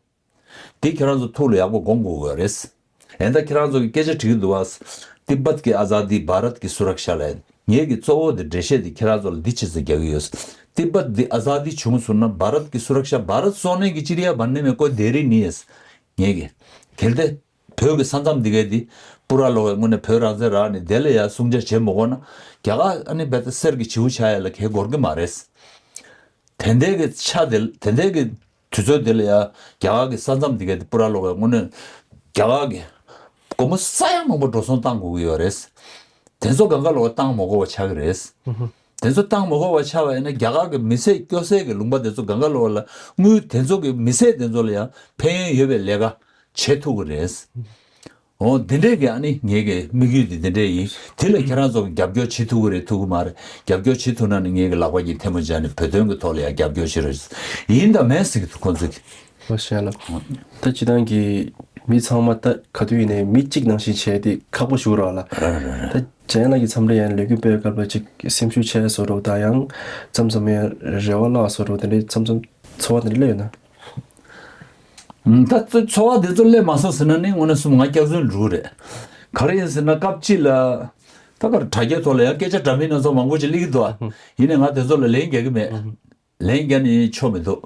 འདི་ཁྱེད་རང་ཚོ་ཐུགས་ལ་ཡག་པོ་སྒོམ་དགོས་ཀྱི་རེད། ཨེ་ད་ཁྱེད་རང་ཚོ་གི་སྐད་ཆ་དྲིས་ཀྱི་འདུག་བ། तिब्बत की आज़ादी भारत की सुरक्षा ལབ། ངེད་ཀྱི་གཙོ་བོ་དེ་འགྲེལ་བཤད་དེ་ཁྱེད་རང་ཚོ་ལ་འདི་ཆེད་དུ་རྒྱག་གི་ཡོད། तिब्बत འདི་ཨ་ཛ་དི་བྱུང་སོང་ན་भारत की सुरक्षा भारत सोने की चिड़िया बनने में कोई देरी नहीं है ངེད་ཀྱི། གལ་ཏེ་བོད་ཀྱི་ས་མཚམས་འདི་གའི་འདི་པུ་ར་ལོག་གི་དངོས་གནས་བོད་རང་བཙན་རག་ནས་དེ་ལ་ཡ་སྲུང་བྱ་བྱེད་མ་དགོས་ན། རྒྱ་གར་ཨ་ནི་རྦད་དེ་གསེར་གྱི་བྱིའུ་ཆགས་ཡ་ལ་གལ་འགོར་གི་མ་རེད། དེ་འདྲའི་གི་ཆ་དེ་དེ་འདྲའི་གི་དུས་ཚོད་དེ་ལ་ཡ་རྒྱ་གར་གི་ས་མཚམས་དེ་གའི་དེ་པུ་ར་ལོག་གི་དངོས་གནས་རྒྱ་གར་གི་སྒོར་མོ་ས་ཡ་མང་པོ་འགྲོ་སོང་བཏང་དགོས་ཀྱི་ཡོད་རེད། དེ་ཚོ་གང་ག་ལོག་བཏང་མ་དགོས་པ་ཆགས་ཀྱི་རེད། དེ་ཚོ་བཏང་མ་དགོས་པ་ཆགས་པ་ཡིན་ན་རྒྱ་གར་གི་མི་སེར་སྐྱོ་སའི་གི་ལུང་པ་དེ་ཚོ་གང་ག་ལོག་ལ་དངུལ་དེ་ཚོ་གི་མི་སེར་དེ་ཚོ་ལ་ཡང་ཕན་ཡོན་ཡོད་པའི་ལས་ཀ་བྱེད་ཐུབ་ཀྱི་རེད། འོ་འདི་འདྲས་ཀྱི་ཨ་ནི་ངེད་ཀྱི་དམིགས་ཡུལ་འདི་འདི་འདྲས་ཡིན། དེ་ལ་ཁྱེད་རང་ཚོ་གི་རྒྱབ་སྐྱོར་བྱེད་ཐུབ་ཀྱི་རེད་ཐུབ་ཀྱི་མ་རེད། རྒྱབ་སྐྱོར་བྱེད་ཐུབ་ན་ནི་ངེད་ཀྱི་ལག་པ་གྱི་ཐལ་མོ་སྦྱར་ནས་བོད་དོན་གྱི་ཐོག་ལ་ཡང་རྒྱབ་སྐྱོར་བྱེད་རོགས། ཡིན་དང་མིན་ཟེར་གྱི་འདུག་ཁོང་ཚོ་གི། ལགས་སོ་ལགས། ད་སྤྱིར་བཏང་གི་མི་ཚང་མ་ད་ག་དུས་ཡིན་ནའི་མི་གཅིག་ནང་བཞིན་བྱས་ཏེ་ཁག་པོ་ཞིག་རེད་ལ། རེད་རེད་རེད། ད་འཇམ་དབྱངས་ལགས་ཀྱི་མཚམས་རེ་ཡང་ལས་འགུལ་སྤེལ་སྐབས་ལ་ཅིག་སེམས་ཤུགས་ཆག་བཟོ་འདྲ་དང་ཡང་མཚམས་མཚམས་ཡང་རེ་བ་བརླག་བཟོ་འདྲ་དེ་འདྲའི་མཚམས་མཚམས་ཚོར་བ་དེ་འདྲ་སླེབས་ཡོད་ན། ད་ཚོ་ཚོར་བ་དེ་ཚོ་སླེབས་མ་སོང་ཟེར་ན་ནི་དངོས་གནས་གསུམ་ང་སྐྱག་རྫུན་འགྲོ་གི་རེད། ག་རེ་ཡིན་ཟེར་ན་སྐབས་གཅིག་ལ་ད་ག་རེ་དྲ་རྒྱའི་ཐོག་ལ་ཡང་སྐད་ཆ་འདྲ་མིན་སྣ་ཚོགས་མང་པོ་ཅིག་སླེབས་ཀྱི་འདུག་ཨ། ཡིན་ནའི་ང་དེ་ཚོ་ལ་ལན་རྒྱག་གི་མེད། ལན་རྒྱག་ནས་ཆོ་མི་འདུག་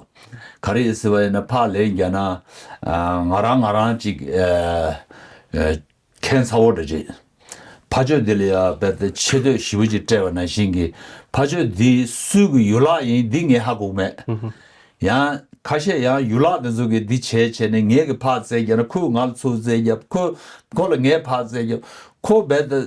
ག་རེ་ཡིན་ཟེར་བ་ཡིན་ན་ཕར་ལན་རྒྱག་ན་ང་རང་ང་རང་ཅིག་ཁྱད་མཚར་པོ་འདྲ་ཅིག་ཕར་ཕྱོགས་འདི་ལ་ཡང་རྦད་དེ་ཆེ་བསྟོད་ཞེ་པོ་ཅིག་སྤྲད་པ་ནང་བཞིན་གྱི་ཕར་ཕྱོགས་འདི་སུའི་གི་ཡུལ་ལྷ་ཡིན་འདི་ངས་ཧ་གོ་གི་མེད། ཡང་ཁ་ཤས་ཡང་ཡུལ་ལྷ་དེ་ཚོ་གིས་འདི་བྱས་བྱས་ནས་ངས་གི་ཕར་རྩེད་རྒྱག་ན་ཁོས་ང་ལ་ཚུར་རྩེད་རྒྱབ། ཁོས་ཁོ་ལ་ངས་ཕར་རྩེད་རྒྱབ། ཁོ་རྦད་དེ་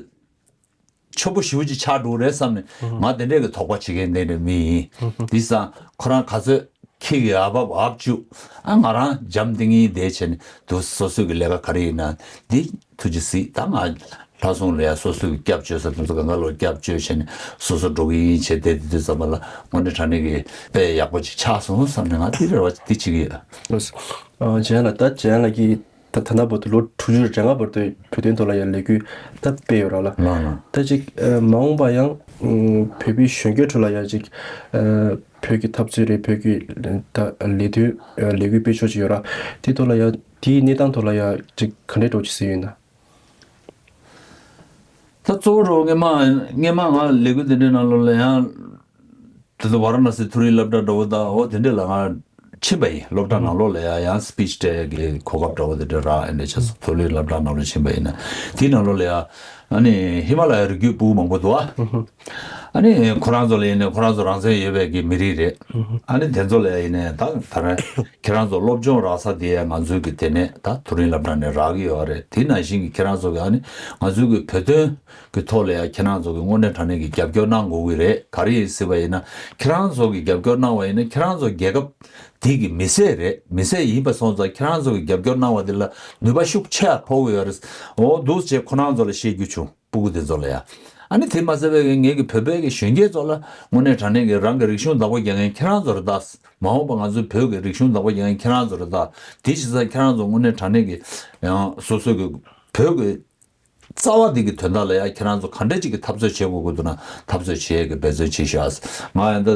ཆོ་པོ་ཞེ་པོ་ཅིག་ཆགས་འགྲོ་གི་རེད་བསམ་ནས་ང་དེ་འདྲས་ཀྱི་དོགས་པ་བྱེད་མཁན་དེ་འདྲ་མི་ཡིན། འདི་སང་ཁོ་རང་ག་ཚོད་ཁྱི་གི་ཨ་བབ་ཨབ་བཅུག་ཨ་ང་རང་འཇམ་ཐིང་ངེ་བསྡད་བྱས་ནས་འདུག་སོ་སོ་གི་ལས་ཀ་ག་རེ་ཡིན་ན་འདི་ཐུགས་རྗེ་གཟིགས། ད་ང་ལྷ་སྲུང་ལ་ཡ་སོ་སོ་གི་སྐྱབས་བཅོལ་ས་དེ་ཚོ་གང་ག་ལོག་སྐྱབས་བཅོལ་བྱས་ནས་སོ་སོ་འགྲོ་གི་ཡིན་བྱས་བསྡད་དེ་དུས་ཙམ་པ་ལ་དངོས་གནས་དྲང་གནས་ཀྱི་དཔེ་ཡག་པོ་ཅིག་ཆགས་སོང་བསམ་ནས་ང་དེ་རེ་བ་འདི་བྱེད་ཀྱི་ཡོད། ལགས་སོ། ཨ། འཇམ་དབྱངས་ལགས། ད་འཇམ་དབྱངས་ལགས་ཀྱིས་ད་ད་ལྟ་བར་དུ་ལོ་དྲུག་ཅུ་རེ་ལྔ་བར་དུ་བོད་དོན་ཐོག་ལ་ཡང་ལས་འགུལ་ད་སྤེལ་ཡོད་ར་ལ། ལགས་ལགས། ད་ཅིག་ཨ་མ་འོངས་པ་ཡང་ཨ་བོད་པའི་གཞོན་སྐྱེས་ཁྲོད་ལ་ཡང་ཅིག་ཨ་བོད་ཀྱི་འཐབ་རྩོད་རེད། བོད་ཀྱི་ད་ལས་དོན་ཨ་ལས་འགུལ་སྤེལ་ཕྱོགས་ཅིག་ཡོད་ར། དེ་ཐོག་ལ་ཡང་དེའི་གནས་སྟངས་ཐོག་ལ་ཡང་ཅིག་ག་འདྲས་འགྲོ་ཅིག་ཟེར་ཡོད་ན། ད་གཙོ་བོ་རོ་སྔས་མ་སྔས་མ་ང་ལས་འགུལ་དེ་འདྲའི་ནང་ལོགས་ལ་ཡང་དེ་ཚོ་ཝཱ་ར་ཎ་སི་མཐོ་རིམ་སློབ་གྲྭ་འདྲ་བོ་དང་འོ་དེ་འདྲ་ལ་ང་ཕྱིན་པ་ཡིན། སློབ་གྲྭ་ནང་ལོགས་ལ་ཡང་ཡང་སི་པིཆ་སྤྲད་ཀྱི་གོ་སྐབས་འདྲ་བོ་དེ་འདྲ་རག་ཨེ་འདྲ་བྱས་སོང་། མཐོ་རིམ་སློབ་གྲྭ་ནང་ལོགས་ཕྱིན་པ་ཡིན་ན་དེའི་ནང་ལོགས་ལ་ཡང་ཨ་ནི་ཧི་མ་ལ་ཡའི་རི་རྒྱུད་ཕྲུ་གུ་མང་པོ་འདུག་ཨ། ཨ་ནི་ཁོ་རང་ཚོ་ལ་ཡིན་ནའི་ཁོ་རང་ཚོ་རང་བཙན་ཡོད་པའི་གི་མི་རིགས་རེད། ཨ་ནི་དེ་ཚོ་ལ་ཡིན་ནའི་ད་ད་རེས་ཁྱེད་རང་ཚོ་སློབ་སྦྱོང་རག་ས་དེ་ང་ཚོའི་གི་དེ་ནས་ད་མཐོ་རིམ་སློབ་གྲྭ་ནས་རག་གི་ཡོད་རེད། དེ་ནང་བཞིན་གྱི་ཁྱེད་རང་ཚོ་གི་ཨ་ནི་ང་ཚོའི་གི་བོད་དོན་གི་ཐོག་ལ་ཡང་ཁྱེད་རང་ཚོ་གི་དངོས་གནས་དྲང་གནས་ཀྱི་རྒྱབ་སྐྱོར་གནང་དགོས་ཀྱི་རེད། ག་རེ་ཡིན་ཟེར་བ་ཡིན་ན་ཁྱེད་རང་ཚོ་གི་རྒྱབ་སྐྱོར་གནང་བ་ཡིན་ན་ཁྱེད་རང་ཚོ་རྒྱལ་ཁབ་དེ་གི་མི་སེར་རེད། མི་སེར་ཡིན་པ་སོང་ཙང་ཁྱེད་རང་ཚོ་གི་རྒྱབ་སྐྱོར་གནང་བ་དེ་ལ་ནུས་པ་ཤུགས་ཆེ་ཕོག་གི་ཡོད་རེད། འོ་འདུག་ཅེས་ཁོ་རང་ཚོ་ལ་བཤད་རྒྱུ་བྱུང་། སྤུ་གུ་དེ་ཚོ་ལ་ཡ། ཨ་ནི་དེ་མ་ཟད་པའི་ངེད་ཀྱི་བོད་པའི་གི་གཞོན་སྐྱེས་ཚོ་ལ་དངོས་གནས་དྲང་གནས་ཀྱི་རང་གི་རིག་གཞུང་བདག་པོ་རྒྱག་མཁན་ཁྱེད་རང་ཚོ་རེད་ད། མ་འོངས་པ་ང་ཚོའི་བོད་ཀྱི་རིག་གཞུང་བདག་པོ་རྒྱག་མཁན་ཁྱེད་རང་ཚོ་རེད་ད། དེ་བྱས་ཙང་ཁྱེད་རང་ཚོ་དངོས་གནས་དྲང་གནས་ཀྱི་ཡང་སོ་སོ་གི་བོད་ཀྱི་ རྩ་བ་འདི་གི་དོན་དག་ལ་ཡང་ཁྱེད་རང་ཚོ་ག་འདྲ་ཅིག་གི་འཐབ་རྩོད་བྱེད་དགོས་ཀྱི་འདུག་ན་འཐབ་རྩོད་བྱེད་ཡས་ཀྱི་འབད་བརྩོན་བྱེད་ཤོག་ཨ། ང་ཡང་ད་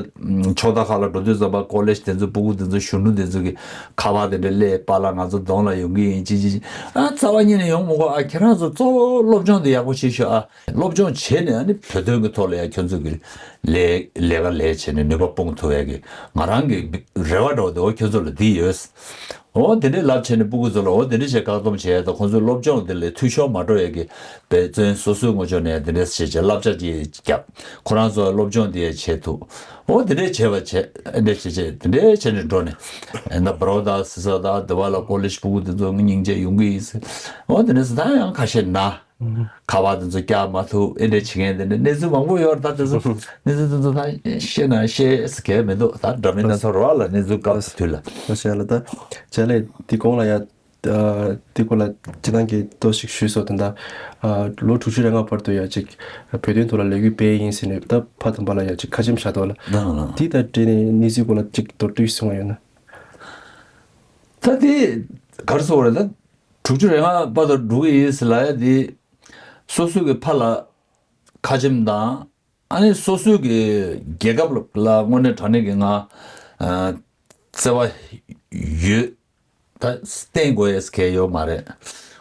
ཕྱོགས་མཐའ་ཁག་ལ་འགྲོ་དུས་ཙམ་པ་ཀོ་ལེཇ་དེ་ཚོ་སྤུ་གུ་དེ་ཚོ་གཞོན་ནུ་དེ་ཚོ་གི་ཁ་པར་དེ་འདྲ་སླེབས་པཱ་ལགས་ང་ཚོ་གདོང་ལ་ཡོང་གི་ཡིན་ཅི་ཅི་ཅི། ཨ་རྩ་བ་ཉིད་ནས་ཡོང་མི་དགོས། ཨ་ཁྱེད་རང་ཚོ་གཙོ་བོ་སློབ་སྦྱོང་དེ་ཡག་པོ་བྱེད་ཤོག་ཨ། སློབ་སྦྱོང་བྱས་ནས་ཨ་ནི་བོད་དོན་གྱི་ཐོག་ལ་ཡང་ཁྱོད་ཚོ་གི་ལས་ལས་ཀ་ལས་བྱས་ནས་ནུས་པ་སྤུངས་ཐུབ་ཡས་ཀྱི་ང་རང་གི་རེ་བ་འདྲ་བོ་དེ་འོ་ཁྱོད་ཚོ་ལ་འདི་ཡོད། འོ་དེ་འདྲའི་ལབ་བྱས་ནས་སྤུ་གུ་ཚོ་ལ་འོ་དེ་འདྲ་བྱས་བཀག་སྡོམ་བྱས་ཡས་དང་ཁོང་ཚོའི་སློབ་སྦྱོང་དེ་ལས་འཐུས་ཤོར་མ་འགྲོ་ཡས་ཀྱི་འབད་བརྩོན་སོ་སོའི་ངོས་ཕྱོགས་ནས་དེ་འདྲ་བྱས་བྱས་བསླབ་བྱ་ཅིག་བརྒྱབ། ཁོ་རང་ཚོ་སློབ་སྦྱོང་དེ་ཡས་བྱེད་ཐུབ། འོ་དེ་འདྲས་བྱས་པ་བྱས་དེ་འདྲས་བྱས་བྱས་དེ་འདྲས་བྱས་ནས་འགྲོ་ནས་ཨེ་ད་བ་རོ་དང་སི་ས་དང་དེ་བ་ལ་ཀོ་ལེཇ་སྤུ་གུ་དེ་ཚོ་སྙིང་རྗེ་ཡོང་གི་ཡིན་ཟེར། འོ་དེ་འདྲས་ད་ཡང་ཁ་ཤས་ན་ཁ་པར་དེ་ཚོ་བཀྱག་མ་ཐུབ་ཨེ་འདྲས་བྱེད་མཁན་དེ་འདྲས་གནས་ཚུལ་མང་པོ་ཡོད་རེད། ད་དེ་ཚོ་གནས་ཚུལ་དེ་ཚོ་ད་བཤད་ན་བཤད་ས་གས་མི་འདུག་ད་འདྲ་མིན་སྣ་ཚོགས་རེད་བ་ལ་གནས་ཚུལ་སྐབས་དུས་ལ། ལ་ད་བྱས་ལ་ད་དེ་གོང་ལ་ཡ། ཨ་དེ་སྐོར་ལ་སྤྱི་བཏང་གི་ཏོག་ཞིག་ཞུས་སོ། དེ་འདྲ་ཨ་ལོ་དྲུག་ཅུ་རེ་ལྔ་བར་དུ་ཡ་ཅིག་བོད་དོན་ཐོག་ལ་ལས་འགུལ་སྤེལ་ཡིན་ཟེར་ནས་ད་ཕ་དམ་པ་ལ་ཡ་ཅིག་ཁ་ཆེམས་བཞག་འདུག་ལ། ལགས་ལགས། དེ་དང་འབྲེལ་ནས་གནས་ཚུལ་སྐོར་ལ་ཅིག་མདོར་བསྡུས་གསུང་བ་ཡོད་ན། ད་དེ་ག་རེ་ཟེར་དགོས་རེད། ད་དྲུག་ཅུ་རེ་ལྔ་བར་དུ་འགྲོ་གི་ཡིན་ཟེར་ལབ་ཡ་དེ་སོ་སོ་གི་ཕ་ལ་ཁ་ཆེམས་དང་། ཨ་ནི་སོ་སོའི་གི་རྒྱལ་ཁབ་ལ་དངོས་གནས་དྲང་གནས་ཀྱི་ང་ཨ་བརྩེ་བ་ཡོད། ད་བསྟན་དགོས་ཡས་གལ་ཡོད་མ་རེད།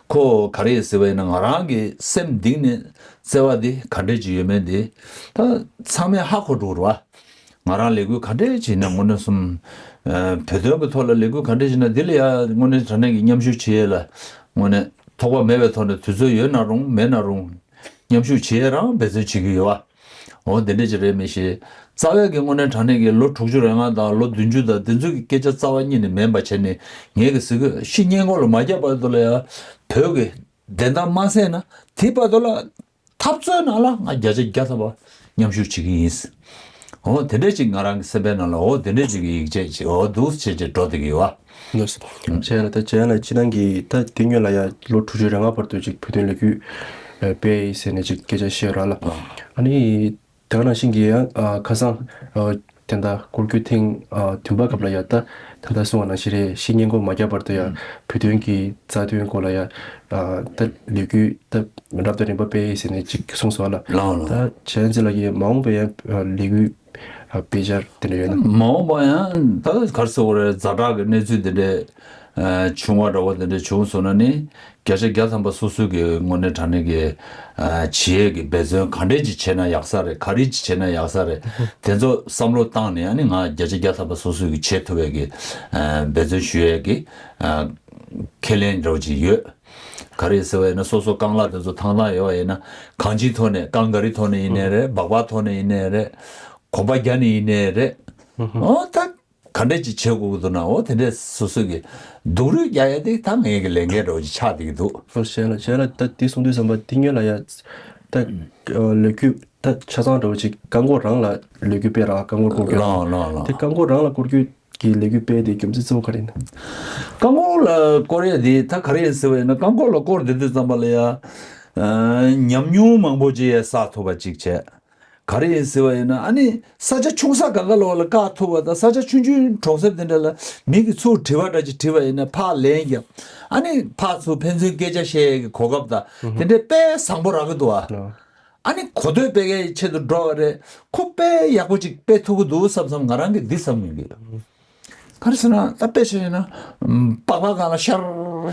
ཁོ་ག་རེ་ཡིན་ཟེར་བ་ཡིན་ན་ང་རང་གི་སེམས་གཏིང་ནས་བརྩེ་བ་འདི་ག་འདྲས་ཅིག་ཡོད་མེད་འདི་ད་ཚང་མས་ཧ་གོ་འགྲོ་རེད་བ། ང་རང་ལས་འགུལ་ག་འདྲས་ཅིག་ནས་དངོས་གནས་སོམ་ཨ་བོད་དོན་གྱི་ཐོག་ལ་ལས་འགུལ་ག་འདྲས་ཅིག་ན་འདི་ལ་ཡ་དངོས་གནས་དྲང་གནས་ཀྱི་མཉམ་ཞུགས་བྱེད་ཡས་ལ་དངོས་གནས་ཐོགས་པ་མེད་པའི་ཐོག་ནས་དུས་ཚོད་ཡོད་ན་རུང་མེད་ན་རུང་། མཉམ་ཞུགས་བྱེད་རང་འབད་བརྩོན་བྱེད་ཀྱི་ཡོད་པ། འོ་དེ་འདྲ་ཅིག་རེད་མི་ཤེས། རྩ་བའི་གི་དངོས་གནས་དྲང་གནས་ཀྱི་ལོ་དྲུག་ཅུ་རེ་ལྔ་དང་ལོ་བདུན་ཅུ་དང་དེ་ཚོའི་གི་སྐད་ཆ་རྩ་བ་ཉིད་ནས་མིན་པ་བྱས་ནས་ངས་གི་ཟེར་གི་ཤི་སྔོན་འགོག་ལ་མ་བརྒྱབ་བར་དུ་ལ་ཡ་བོད་ཀྱི་བདེན་མཐའ་མ་གསལ་ན་དེ་བར་དུ་ལ་འཐབ་རྩོད་ནང་ལ་ང་བརྒྱ་ཆ་བརྒྱ་ཐམ་པ་མཉམ་ཞུགས་བྱེད་ཀྱི་ཡིན། འོ་དེ་འདྲ་ཅིག་ང་རང་གི་སེམས་པའི་ནང་ལ་འོ་དེ་འདྲ་ཅིག་གི་ཡིད་ཆེས་ཅིག་འོ་འདུག་བྱས་བྱས་འགྲོ་བསྡད་ཀྱི་ཡོད་པ། ལགས་སོ། བྱས་ལ་ད་བྱས་ལ་སྤྱི་བཏང་གི་ད་དེ་སྔོན་ལ་ཡ་ལོ་དྲུག་ཅུ་རེ་ལྔ་བར་དུ་ཅིག་བོད་དོན་ལས་འགུལ་ཨ་སྤེལ་ཡིན་ཟེར་ནས་ཅིག་སྐད་ཆ་བཤད་ཡོད་ར་ལ། ཨ་ནི་དེ་ག་ནང་བཞིན་གྱི་ཡང་ཨ་ཁ་སང་ཨ་དེ་འདྲ་སྐོར་སྐྱོད་ཐེངས་ཨ་བདུན་པ་སྐབས་ལ་ཡ་ད་ད་ལྟ་གསུངས་པ་ནང་བཞིན་རེད། ཤི་སྔོན་འགོག་མ་བརྒྱབ་བར་དུ་ཡ་བོད་དོན་གྱི་རྩ་དོན་སྐོར་ལ་ཡ་ཨ་ད་ལས་འགུལ་ད་རབ་དང་རིམ་པ་སྤེལ་ཡིན་ཟེར་ནས་ཅིག་གསུངས་སོང་ལ། ལགས་ལགས། ད་བྱས་ཙང་ལ་གི་མ་འོངས་པ་ཡ་ཨ་ལས་འགུལ་ཨ་དཔེ་ཆ་དེ་འདྲ་ཡོད་ན། མ་འོངས་པ་ཡང་ད་ག་རེ་ཟེར་དགོས་རེད། ཛ་དྲག་གི་གནས་ཚུལ་དེ་འདྲས་ཨ་བྱུང་བ་འདྲ་བོ་དེ་འདྲས་བྱུང་སོང་ན་ནི་བརྒྱ་ཆ་བརྒྱ་ཐམ་པ་སོ་སོ་གི་དངོས་གནས་དྲང་གནས་ཀྱི་ཨ་བྱེད་ཡས་ཀྱི་འབད་བརྩོན་ག་འདྲས་ཅིག་བྱས་ན་ཡག་ས་རེད། ག་རེ་ཅིག་བྱས་ན་ཡག་ས་རེད། དེ་ཚོ་བསམ་བློ་བཏང་ནས་ཨ་ནི་ང་བརྒྱ་ཆ་བརྒྱ་ཐམ་པ་སོ་སོ་གི་བྱེད་ཐུབ་ཡས་ཀྱི་ཨ་འབད་བརྩོན་ཞུ་ཡས་ཀྱི་ཨ་ཁས་ལེན་འདྲ་བོ་ཅིག་ཡོད། ག་རེ་ཟེར་བ་ཡིན་ན་སོ་སོ་རྐང་ལག་དེ་ཚོ་ཐང་ཐང་ཡོད་པ་ཡིན་ན་གང་ཅིའི་ཐོག་ནས་རྐང་ག་རེའི་ཐོག་ནས་ཡིན་ནའི་རེད། སྦག་སྦག་ཐོག་ནས་ཡིན་ནའི་རེད། གོམ་པ་རྒྱག་ནས་ཡིན་ནའི་རེད། འོ་ད། ག་འདྲས་ཅིག་བྱེད་དགོས་ཀྱི་འདུག་ན་འོ་དེ་འདྲས་སོ་སོ་གི་སྡུག་རུས་རྒྱག་ཡ་དེ་ད་ངའི་གི་ལས་འགན་འདྲ་བོ་ཅིག་ཆགས་བསྡད་ཀྱི་འདུག་ཨོ་བྱས་ལ་བྱས་ལ་ད་དེ་གསུང་དུས་ཙམ་པ་དེ་སྔོན་ལ་ཡ་ད་ལས་འགུལ་ད་ཆ་ཚང་འདྲ་བོ་ཅིག་རྐང་འཁོར་རང་ལ་ལས་འགུལ་སྤེལ་ར་རྐང་འཁོར་སྐོར་སྐྱོད་རང་ལ་ལ་ལ་དེ་རྐང་འཁོར་རང་ལ་སྐོར་སྐྱོད་ཀྱི་ལས་འགུལ་སྤེལ་དེ་རྒྱུ་མཚན་གཙོ་བོ་ག་རེ་ཡིན་ན། རྐང་འཁོར་ལ་སྐོར་ཡ་དེ་ད་ག་རེ་ཡིན་ཟེར་བ་ཡིན་ན་རྐང་འཁོར་ལ་སྐོར་བསྡད་དུས་ཙམ་པ་ལ་ཡ་ཉམས་མྱོང་མང་པོ་ཅིག་ཡ་བསགས་ཐུབ་པ་ཅིག་བྱས། ག་རེ་ཡིན་ཟེར་བ་ཡིན་ན་ཨ་ནི་ས་ཆ་ཆུང་ས་ག་ག་ལོག་ལ་བཀག་ཐུབ་པ་དང་ས་ཆ་ཆུང་ཆུང་གྲོང་གསེབ་དེ་འདྲ་ལ་མི་གིས་ཚུར་དྲི་བ་འདྲ་ཅིག་དྲིས་པ་ཡིན་ན་ཕར་ལན་རྒྱབ། ཨ་ནི་ཕར་ཚུར་ཕན་ཚུན་སྐད་ཆ་བཤད་ཡས་ཀྱི་གོ་སྐབས་དང་དེ་འདྲའི་དཔེ་བཟང་པོ་རག་གི་འདུག་ཨ། ཨ་ནི་གོ་ཐོས་སྤེལ་ཡས་ཆེད་དུ་འགྲོ་བ་རེད། ཁོ་དཔེ་ཡག་པོ་ཅིག་སྤེལ་ཐུབ་ཀྱི་འདུག་བསམ་བསམ་ང་རང་གིས་འདི་བསམ་ཡོང་གི་ཡོད། ག་རེ་ཟེར་ན་ད་དཔེ་ཆ་ཡིན་ན་ཨམ་པགས་པ་སྒང་ལ་ཤར་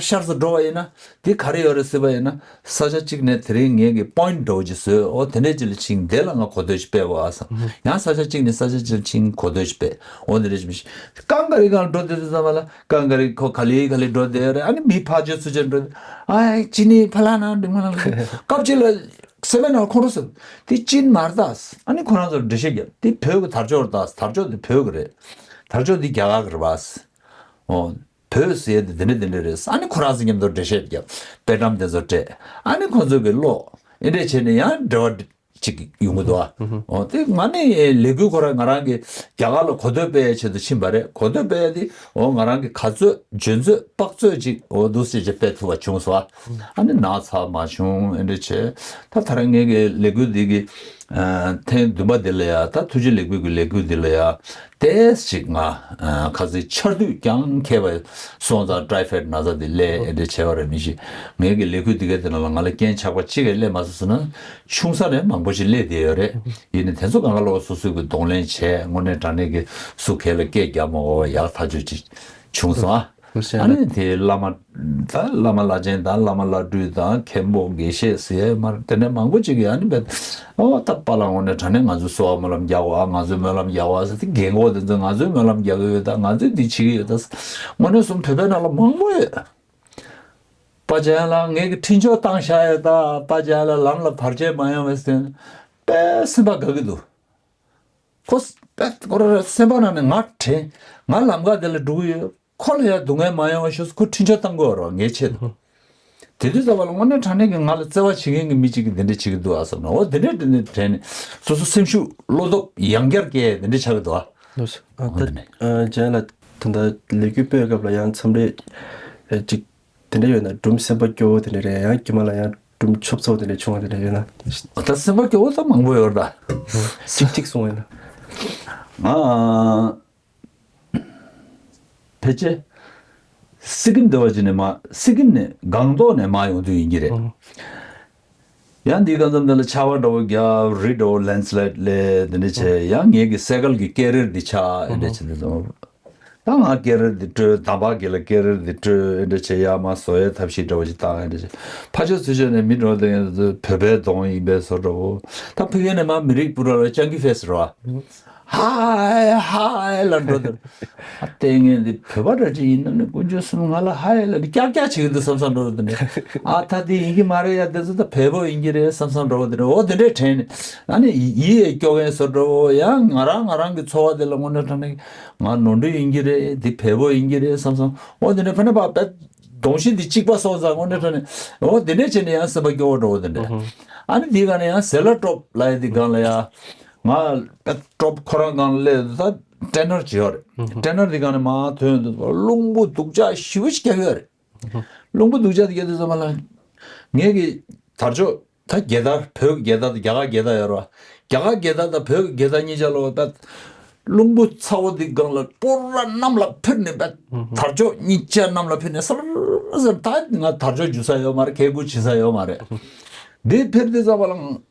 ཤར་ཙམ་འགྲོ་བ་ཡིན་ན་དེ་ག་རེ་ཡོད་རེད་ཟེར་བ་ཡིན་ན་ས་ཆ་གཅིག་ནས་དེ་རིང་ངས་ཀྱི་པོ་ཡིན་ཊི་འདྲ་བོ་ཅིག་བཟོས། འོ་དེ་འདྲས་ཅིག་ལ་ཕྱིན་དེ་ལ་ང་གོ་ཐོས་ཤིག་སྤེལ་དགོས་ཨ་བསམ། ཡང་ས་ཆ་གཅིག་ནས་ས་ཆ་གཅིག་ལ་ཕྱིན་གོ་ཐོས་ཤིག་སྤེལ། འོ་དེ་འདྲས་ཅིག་མི་ཤེས། རྐང་ག་རེ་སྒང་ལ་འགྲོ་དེ་དུས་ཙམ་པ་ལ་རྐང་ག་རེ་ཁོ་ག་ལེ་ག་ལེ་འགྲོ་དེ་རེད། ཨ་ནི་མི་ཕར་བྱོས་ཚུར་བྱོས་འགྲོ་དེ་ཨ་ཅི་ནི་ཕ་ལ་ན་འདི་མ་ལ་སྐབས་གཅིག་ལ། སེམས་པའི་ནང་ཁོང་ཁྲོ་ཟེར། དེ་ཅི་ཡིན་མ་རེད་ད། ཨ་ནི་ཁོ་རང་ཚོར་འགྲེལ་བཤད་རྒྱབ། དེ་བོད་ཀྱི་དར་ལྕོག་རེད་ད། དར་ལྕོག་དེ་བོད་ཀྱི་རེད། དར་ལྕོག་དེ་རྒྱ་གར་གྱི་རེད་པ། འོ། བོད་ཟེར་ཡས་དེ་དེ་འདྲ་དེ་འདྲ་རེད། ཨ་ནི་ཁོ་རང་ཚོ་མཉམ་དུ་འགྲེལ་བཤད་རྒྱབ། དཔེ་ཊམ་དེ་ཚོ་སྤྲད། ཨ་ནི་ཁོ་ཚོ་གི་ཀློག་ཨེ་འདྲས་བྱས་ནས་ཡང་འབྲེལ་བ་ཅིག་ཡོང་གི་འདུག་ཨ། འོ་དེ་ང་ནི་ལས་འགུལ་ཁོ་རང་ང་རང་གི་རྒྱ་གར་ལ་གོ་ཐོས་སྤེལ་ཡའི་ཆེད་དུ་ཕྱིན་པ་རེད། གོ་ཐོས་སྤེལ་ཡ་དེ་འོ་ང་རང་གི་ག་ཚོད་འཇོན་ཚོད་དཔག་ཚོད་ཅིག་འོ་འདུག་སེ་ཅིག་སྤེལ་ཐུབ་པ་བྱུང་སོང་ཨ། ཨ་ནི་ན་ཚ་མ་བྱུང་ཨེ་འདྲ་བྱས། ད་ད་རེས་ངེད་ཀྱི་ལས་འགུལ་འདི་གི་ ཨ། ཐེངས་བདུན་པ་འདི་ལ་ཡ་ད་ཐུགས་རྗེ་ལེགས་འབུལ་གྱི་ལས་འགུལ་འདི་ལ་ཡ་ཏོག་ཙམ་ང་ཨ་ཁ་སང་ཆར་དུས་ཀྱང་ཁེལ་བ་སོང་ཙང་ཊའི་ཕོའིཌ་ན་ཚ་འདི་སླེབས་ཨེ་འདྲ་བྱས་པ་རེད། མི་ཤེས། ངའི་གི་ལས་འགུལ་འདི་གའི་དེ་ནང་ལ་ང་ལ་རྐྱེན་ཆག་པ་གཅིག་གིས་སླེབས་མ་སོང་ཟེར་ན་ཆུང་ས་ནས་མང་པོ་ཞིག་སླེབས་བསྡད་ཡོད་རེད། ཡིན་ནའི་དེ་ཚོ་གང་ག་ལོག་སོ་སོའི་གི་གདོང་ལེན་བྱས། དངོས་གནས་དྲང་གནས་ཀྱི་སུ་གས་ལ་སྐད་རྒྱག་མ་དགོས་པ་ཡག་ཐག་ཆོད་ཅིག་བྱུང་སོང་ཨ། ཨ་ནི་དེ་བླ་མ་ད་བླ་མ་བླ་ཆེན་དང་བླ་མ་བླ་སྤྲུལ་དང་མཁན་པོ་དགེ་བཤེས་ཟེར་མར་དེ་འདྲ་མང་པོ་ཅིག་གིས་ཨ་ནི་བས་ཨོ་ད་པཱ་ལགས་དངོས་གནས་དྲང་གནས་ང་ཚོའི་གསོལ་བ་སྨོན་ལམ་རྒྱག་དགོས་ཨ། ང་ཚོའི་སྨོན་ལམ་རྒྱག་དགོས་ཨ་ཟེར་དེ། རྒན་གོག་དེ་ཚོས་ང་ཚོའི་སྨོན་ལམ་རྒྱག་གི་ཡོད་ད། ང་ཚོས་འདི་བྱེད་ཀྱི་ཡོད་ད། དངོས་གནས་སོང་བོད་པའི་ནང་ལ་མང་པོ་ཡོད། པ་ཅན་ལ་ངས་ཀྱི་འཕྲིན་བཅོལ་བཏང་བཞག་ཡོད་ད། པ་ཅན་ལ་ལམ་ལ་བར་ཆད་མ་ཡོང་བའི་ཟེར་ནས་དཔེ་སེམས་པ་དགའ་གི་འདུག་ཁོ་དཔེ་ཁོ་རང་སེམས་པ་ནང་ནས་ང་དྲན། ང་ལམ་ཁ་དེ་ལ་འགྲོ་གི་ཡོད། ཁོ་ལ་ཡང་སྡུག་བསྔལ་མ་ཡོང་བ་ཤོག་ཟེར་ཁོ་འཕྲིན་བཅོལ་བཏང་དགོས་རེད་ངའི་ཆེད་དུ། དེ་དུས་ཙམ་པ་ལ་དངོས་གནས་དྲང་གནས་ཀྱི་ང་ལ་བརྩེ་བ་བྱེད་མཁན་གྱི་མི་གཅིག་གིས་འདི་འདྲ་བྱེད་ཀྱི་འདུག་ཨ་བསམ་ན། འོ་འདི་འདྲ་འདི་འདྲ་དྲན་ནས་སོ་སོ་སེམས་ཤུགས་བློ་སྟོབས་ཡང་བསྐྱར་སྐྱེ་འདི་འདྲ་ཆགས་ཀྱི་འདུག་ཨ། ལགས་སོ། ཨ། འོ་ད་དེ་ནས། ཨ། ཇན་ལགས་ད་ལྟ་ལས་འགུལ་སྤེལ་སྐབས་ལ་ཡང་མཚམས་རེ་ཨ་ཅིག་དེ་འདྲ་ཡོད་ན་སྒྲུང་སེམས་པ་སྐྱོ་བོ་དེ་འདྲ་རེད། ཡང་དཀྱིལ་མ་ལ་ཡང་སྒྲུང་ཆོབ་ཚོ་དེ་འདྲ་བྱུང་བ་དེ་འདྲ་ཡོད་ན། ད་སེམས་པ་སྐྱོ་བོ་ད་མང་པོ་ཡོད་རེད་ད། གཅིག་གཅིག་གསུང་བ་ཡིན་ན། ང་ཕལ་ཆེར་སི་ཀིམ་སྡེ་བ་ཅིག་ནས་མར། སི་ཀིམ་ནས་སྒང་ཏོག་ནས་མར་ཡོང་དུས་ཡིན་གྱི་རེད། ཨང་། ཡང་འདིའི་སྐབས་མཚམས་དེ་ལ་ཆར་པ་འདྲ་བོ་བརྒྱབ། རི་འདྲ་བོ་ལེན་སི་ལའིཌ་སླེབས་དེ་འདྲ་བྱས། ཡང་ངེད་ཀྱི་སའི་ཀལ་གྱི་ཀེ་རིར་འདི་ཆག་ཨེ་འདྲ་བྱས་དུས་ཙམ། ད་ང་ཀེ་རིར་འདི་སྤྲོད། འདམ་བག་གི་ལ་ཀེ་རིར་འདི་སྤྲོད། ཨེ་འདྲ་བྱས་ཡར་མར་བཟོ་ཡའི་ཐབས་ཤེས་འདྲ་བོ་ཞིག་བཏང་། ཨེ་འདྲ་བྱས་ཕར་ཕྱོགས་ཚུར་ཕྱོགས་ནས་མི་འགྲོ་དེ་བོད་པའི་གདོང་ཡིན་པའི་བཟོ་འདྲ་བོ། ད་ཕ་གི་ནས་མར་མི་རིགས་སྤུ་ར་ལ་སྤྱང་ཀི་ཕེ་སི་རེད་བ། ཧའི་ཧའི་ལབ་འགྲོ་དེ། ཨ་ལྟས་ངན་འདི་བོད་པ་འདྲ་ཅིག་ཡིན་ན་ནི་དཀོན་མཆོག་གསུམ། ང་ལ་ཧའི་ལབ་ནས་ཀྱག་ཀྱག་བྱེད་ཀྱི་འདུག་བསམ་བསམ་འགྲོ་དེ་འདྲ། ཨ་ད་དེ་ཡིན་གྱི་མ་རེད་ཡ། དེ་ཚོ་ད་བལ་པོ་ཡིན་གྱི་རེད་བསམ་བསམ་འགྲོ་དེ་འདྲ། འོ་དེ་འདྲས་དྲན་ནས་ཨ་ནི་ཡིད་ཡིད་སྐྱོ་མཁན་བཟོ་འདྲ་བོ། ཡང་ང་རང་ང་རང་གི་ཚོར་བ་དེ་ལ་དངོས་གནས་དྲང་གནས་ང་ནོར་འཁྲུལ་ཡིན་གྱི་རེད། འདི་བལ་པོ་ཡིན་གྱི་རེད་བསམ་བསམ། འོ་དེ་འདྲས་ཕ་ནས་ཕར་དཔེ་གདོང་བཞི་འདི་གཅིག་པ་སོང་ཙང་དངོས་གནས་དྲང་གནས་འོ་དེ་འདྲས་བྱས་ནས་ཡང་སེམས་པ་སྐྱོ་བོ་འདྲ་བོ་དེ་འདྲས། ཨ་ནི་དེའི་སྒང་ནས་ཡང་ཟེ་ལ་ཊོབ་ལབ་ཡ་དེ་སྒང་ལ་ཡ། ང་ཊོབ་ཁོ་རང་སྒང་ལ་སླེབས་ད་ཊེ་ནར་ཅིག་ཡོད་རེད། ཊེ་ནར་དེ་སྒང་ནས་མར་ཐོན་དུས་རླུང་བུ་སྡུག་ཅག་ཞེ་པོ་ཅིག་རྒྱག་ཡོད་རེད། རླུང་བུ་སྡུག་ཅག་དེ་རྒྱག་དུས་ཙམ་པ་ལ་ངས་ཀྱི་དར་ལྕོག་ད་རྒྱལ་དར། བོད་ཀྱི་རྒྱལ་དར་དང་རྒྱ་གར་རྒྱལ་དར་ཡོད་རེད་བ། རྒྱ་གར་རྒྱལ་དར་དང་བོད་ཀྱི་རྒྱལ་དར་གཉིས་ཆ་ལོ་ད་རླུང་བུ་ཚ་བོ་འདི་སྒང་ལ་པོ་ར་གནམ་ལ་འཕུར་ནས་ད་དར་ལྕོག་གཉིས་ཆ་གནམ་ལ་འཕུར་ནས་སར་སར། ད་ང་དར་ལྕོག་འཇུ་ས་ཡོད་མ་རེད། ཁེ་གུ་བྱེད་ས་ཡོད་མ་རེད། འདི་འཕུར་དུས་ཙམ་པ་ལ།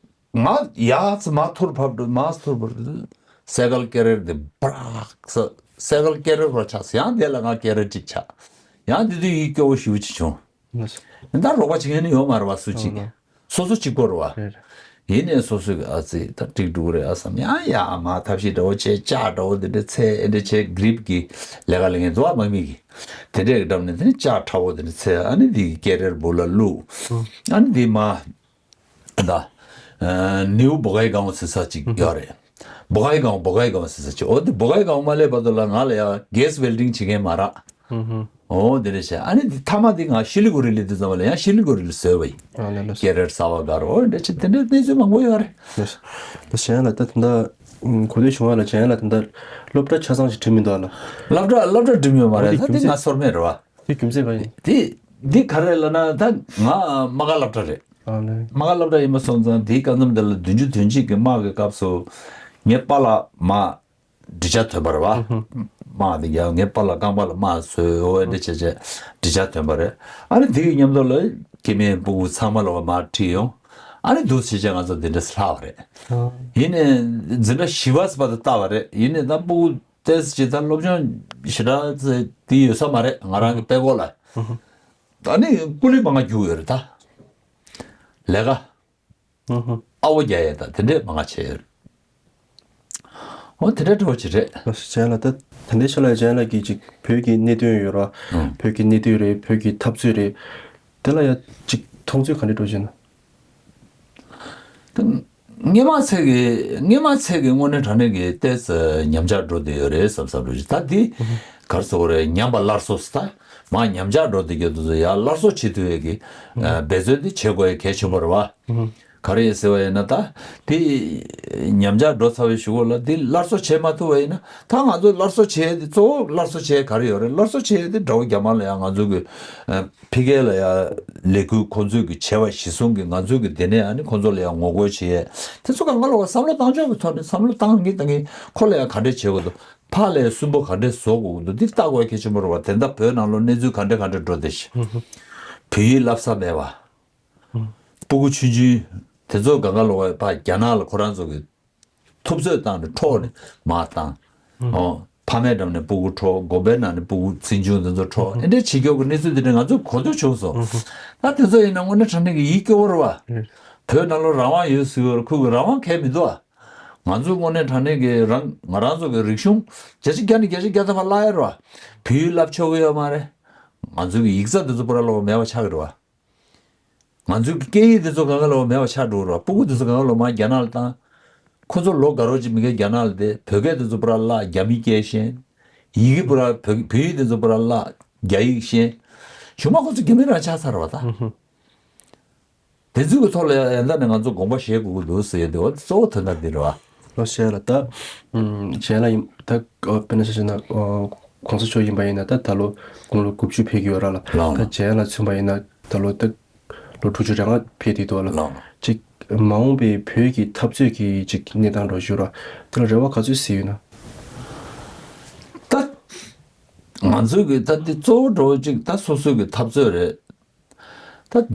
ང་ཡར་ཙམ་མར་ཐུར་ཕབ་འགྲོ། མར་ཐུར་ཕབ་འགྲོ། སའི་ཀལ་ཀེ་རེར་དེ་བྲག་ས། སའི་ཀལ་ཀེ་རེར་བ་ཆགས་སོང་། ཡང་དེ་ལ་ང་ཀེ་རེར་གཅིག་ཆགས། ཡང་དེ་དུས་ཡིད་སྐྱོ་བོ་ཞེ་པོ་ཅིག་བྱུང་། ལགས་སོ། ད་རོགས་པ་བྱེད་མཁན་ནི་ཡོད་མ་རེད་བ། སུ་གཅིག་ཨ། སོ་སོ་གཅིག་པོ་རེད་བ། རེད་རེད། ཡིན་ནའི་སོ་སོ་གི་ཨ་ཙི་ད་འགྲིག་འགྲོ་གི་རེད་ཨ་བསམ། ཡང་ཡར་མར་ཐབས་ཤེས་འདྲ་བོ་བྱས། ལྕགས་འདྲ་བོ་དེ་འདྲ་འཚོལ། ཨེ་འདྲ་བྱས་གྷི་རིབ་ཀྱི་ལས་ཀ་ལས་མཁན་འདུག་བ། དམག་མི་གི་དེ་འདྲས་ཀྱི་འགྲམ་ནས་དེ་ནས་ལྕགས་ཕྲ་བོ་དེ་འདྲ་འཚོལ། ཨ་ནི་དེ་གི་ཀེ་རེར་སྦུག་ལ་བླུགས། ཨ་ནི་དེ་མར། ད། ཨ། ནིའུ་བོ་གའི་གའོ་ཟེར་ས་ཅིག་ཡོད་རེད། བོ་གའི་གའོ། བོ་གའི་གའོ་ཟེར་ས་ཅིག་འོ་དེ་བོ་གའི་གའོ་མ་སླེབས་བར་དུ་ལ་ང་ལ་ཡང་གེ་སི་ཝེལ་ཌིང་བྱེད་མཁན་མ་རག་འོ་དེ་འདྲ་བྱས། ཨ་ནི་དེ་མཐའ་མ་དེ་ང་ཤི་ལི་གུ་རི་ལ་དུས་ཙམ་པ་ལ་ཡང་ཤི་ལི་གུ་རི་ལ་བཟོས་པ་ཡིན། ཨ་ལེ་ལེ། ཀེ་རེར་གསར་པ་སྒར། འོ་འདྲ་བྱས་དེ་འདྲའི་གནས་ཚུལ་མང་པོ་ཡོད་རེད། ལགས་སོ། ད་གཞན་ལ་ད་ད་ལྟ་གོ་ཐོས་བྱུང་བ་ལ་གཞན་ལ་ད་ལྟ་སློབ་གྲྭ་ཆ་ཚང་ཞིག་ཁྲིད་མི་འདུག་ཨ་ལ། སློབ་གྲྭ་སློབ་གྲྭ་ཁྲིད་མི་ཡོད་མ་རེད། འོ་དེ་ད་དེ་རྒྱུ་མཚན། ང་སོར་མེད་རེད་བ། དེ་རྒྱུ་མཚན་ག་རེ། དེ་དེ་ག་རེ་ལབ་ན་ད་ང་དམག་སྒར་སློབ་གྲྭ་རེད། ཨ་ལེ། དམག་སྒར་སློབ་གྲྭ་ཡིན་པ་སོང་ཙང་དེའི་སྐབས་མཚམས་དེ་ལ་བདུན་ཅུ་དོན་གཅིག་གི་དམག་གི་སྐབས་སུ་ངའི་པཱ་ལགས་མར་འགྲིག་ཆ་ཐོན་པ་རེད་བ། དམག་དེ་ཡང་ངའི་པཱ་ལགས་རྐང་པ་ལ་དམག་བཟོས། འོ་འདྲ་བྱས་བྱས་འགྲིག་ཆ་ཐོན་པ་རེད། ཨ་ནི་དེ་གི་མཉམ་དུ་ལ་སྐྱེ་དམན་སྤུ་གུ་ཚང་མ་ལ་མར་ཁྲིད་ཡོང་། ཨ་ནི་འདུག་བྱས་བྱས་ང་ཚོ་འདི་འདྲ་ལྷག་པ་རེད། ཡིན་ནའི་འཛིན་གྲྭ་བཞི་པ་ཙམ་པ་དུ་བལྟ་བ་རེད། ཡིན་ནའི་ད་སྤུ་གུ་ཏོག་ཙམ་ཅིག་ད་སློབ་སྦྱོང་ཞེ་དྲག་ཙམ་དེ་ཡོད་ས་མ་རེད། ང་རང་གི་དཔྲལ་ཀོར་ལ། ཨ་ནི་ཀུ་ལི་མང་ང་རྒྱུགས་ཡོད་རེད་ད། ལས་ཀ་ཨ་བོ་རྒྱག་ཡས་ད་དེ་འདྲས་མང་ང་བྱས་ཡོད་རེད། འོ་དེ་འདྲ་འདྲ་བོ་ཅིག་རེད། ལགས་སོ། ཇན་ལགས་ད་དེ་འདྲའི་ཆ་ལ་ཇན་ལགས་ཀྱིས་ཅིག་བོད་ཀྱི་གནད་དོན་ཡོད་རེད་བ། བོད་ཀྱི་གནད་དོན་རེད། བོད་ཀྱི་འཐབ་རྩོད་རེད། དེ་ལ་ཡ་ཅིག་མཐོང་ཚུལ་ག་འདྲ་འདྲ་བོ་ཅིག་ཡོད་ན། ད་སྔོན་མ་ཚད་ཀྱི་སྔོན་མ་ཚད་ཀྱི་དངོས་གནས་དྲང་གནས་ཀྱི་ཏོག་ཙམ་ཉམས་ཆག་འགྲོ་བསྡད་ཡོད་རེད་བསམ་བསམ་འདྲ་བོ་ཅིག་ད་འདི་ག་རེ་ཟེར་དགོས་རེད། ཉམས་པ་སླར་གསོ་ཟེར། ད་མར་ཉམས་ཆག་འགྲོ་བསྡད་རྒྱུ་དེ་ཚོ་ཡར་སླར་གསོ་བྱེད་ཐུབ་ཡས་ཀྱི་འབད་བརྩོན་འདི་བྱེད་དགོས་ཡས་གལ་ཆེན་པོ་རེད་བ། ག་རེ་ཡིན་ཟེར་བ་ཡིན་ན། ད་དེ་ཉམས་ཆག་འགྲོ་ཚར་བའི་གཞུག་གུ་ལ་དེ་སླར་གསོ་བྱེད་མ་ཐུབ་པ་ཡིན་ན། ད་ང་ཚོ་སླར་གསོ་བྱེད་དེ་གཙོ་བོ་སླར་གསོ་བྱེད་ག་རེ་ཡོད་རེད། སླར་གསོ་བྱེད་དེ་དགྲ་བོ་རྒྱ་དམར་ལ་ཡང་ང་ཚོ་གི་ཕི་ཀེ་ལ་ཡང་ལས་འགུལ་ཁོང་ཚོས་གི་བྱས་པ་གཞི་བཟུང་གི་ང་ཚོས་གི་དེ་ནས་ཨ་ནི་ཁོང་ཚོ་ལ་ཡང་ངོ་རྒོལ་བྱེད་ཡས་དེ་ཚོ་གང་ག་ལོག་བསམ་བློ་བཏང་ཕྱོགས་ཀྱི་ཐོག་ནས་བསམ་བློ་བཏང་གི་བཏང་གི་ཁོ་ལ་ཡང་ག་འདྲས་བྱེད་དགོས་འདུག་ཕར་ལ་ཡང་སུན་པོ་ག་འདྲས་བཟོ་དགོས་འདུག་འདི་ལྟ་དགོས་གལ་ཆེན་པོ་རེད་བ། དེ་འདྲ་བོད་ནང་ལོགས་གནས་ཚུལ་ག་འདྲས་ག་འདྲས་འགྲོ་བསྡད་ཤག་བོད་ཡིག་བསླབ་ས་མེད་པ། སྤུ་གུ་ཆུང་ཆུང་དེ་ཚོ་གང་ག་ལོག་པ་རྒྱ་ནག་ལ་ཁོ་རང་ཚོ་གི་ཐུབ་ཚོད་བཏང་ནས་འཕྲོག་ནས་མར་བཏང་། ཨོ། ཕ་མའི་འགྲམ་ནས་སྤུ་གུ་འཕྲོག་དགོན་པའི་ནང་ནས་སྤུ་གུ་འཛིན་ཆུང་དེ་ཚོ་འཕྲོག་ཨེ་འདྲས་བྱེད་རྒྱུ་གི་གནས་ཚུལ་དེ་འདྲ་ང་ཚོས་གོ་ཐོས་བྱུང་སོང་། ད་དེ་ཚོ་ཡིན་ན་དངོས་གནས་དྲང་གནས་ཀྱི་ཡིད་སྐྱོ་བོ་རེད་བ། བོད་ནང་ལོགས་རང་དབང་ཡོད་ཟེར་གི་ཡོད་རེད། ཁོ་གི་རང་དབང་གང་ཡང་མི་འདུག་བ། ང་ཚོ་དངོས་གནས་དྲང་གནས་ཀྱི་རང་ང་རང་ཚོ་གི་རིག་གཞུང་བརྒྱ་ཆ་བརྒྱ་ནས་བརྒྱ་ཆ་བརྒྱ་ཐམ་པ་བརླག་ཡ་རེད་བ། བོད་ཡིག་བསླབ་ཆོག་གི་ཡོད་མ་རེད། ང་ཚོ་གི་ཡིག་ཚགས་དེ་ཚོ་པུ་ར་ལོག་མེད་པ་ཆགས་ཀྱི་རེད་བ། ང་ཚོའི་སྐད་ཡིག་འདི་ཚོ་གང་ག་ལོག་མེད་པ་ཆགས་འགྲོ་ར། སྤུ་གུ་འདི་ཚོ་གང་ག་ལོག་མར་རྒྱ་ནག་ལ་བཏང་། ཁོ་ཚོ་ལོ་དགའ་རོགས་ཅིག་མི་སྒེར་རྒྱ་ནག་ལ་བསྡད། བོད་སྐད་འདི་ཚོ་པུ་ར་བརླག་རྒྱ་མིའི་སྐད་ཤེས། ཡི་གེ་པུ་ར་བོད་བོད་ཡིག་འདི་ཚོ་པུ་ར་བརླག་རྒྱ་ཡིག་ཤེས། གཞུག་མ་ཁོ་ཚོ་རྒྱ་མི་རང་ཆགས་ཚར་བ་ད། དེ་ཚོའི་གི་ཐོག་ལ་ཡང་ད་ནས་ང་ཚོ་དགོངས་པ་བཞེས་དགོས་ཀྱི་འདུག་ཟེར་ཡ་དེ་འོ་གཙོ་བོ་དོན་དག་འདི་རེད་བ། ལོ་ཞེས་ལ་ད། ཞེས་ལ་ཡིན་ད་དཔེར་ན་ཆ་བཞག་ན་གོང་ས་མཆོག་ཡིན་པ་ཡིན་ན་ད་ད་ལོ་དགུང་ལོ་དགུ་བཅུ་ཕེབས་ཀྱི་ཡོད་ར་ལ། ད་ཞེས་ལ་མཚོན་པ་ཡིན་ན་ད་ལོ་ད། ལོ་དྲུག་ཅུ་རེ་ལྔ་ཕེབས་དུས་དོ་ལ། ལགས། ཅིག་མ་འོངས་པའི་བོད་ཀྱི་འཐབ་རྩོད་ཀྱི་ཅིག་གནས་སྟངས་འགྲོ་ཞུ་ར། དེ་ལ་རེ་བ་ག་ཚོད་ཟིན་ཡོད་ན། ད་ང་ཚོས་གི་ད་འདི་གཙོ་བོ་འགྲོ་ཅིག་ད་སོ་སོའི་གི་འཐབ་རྩོད་རེད། ད་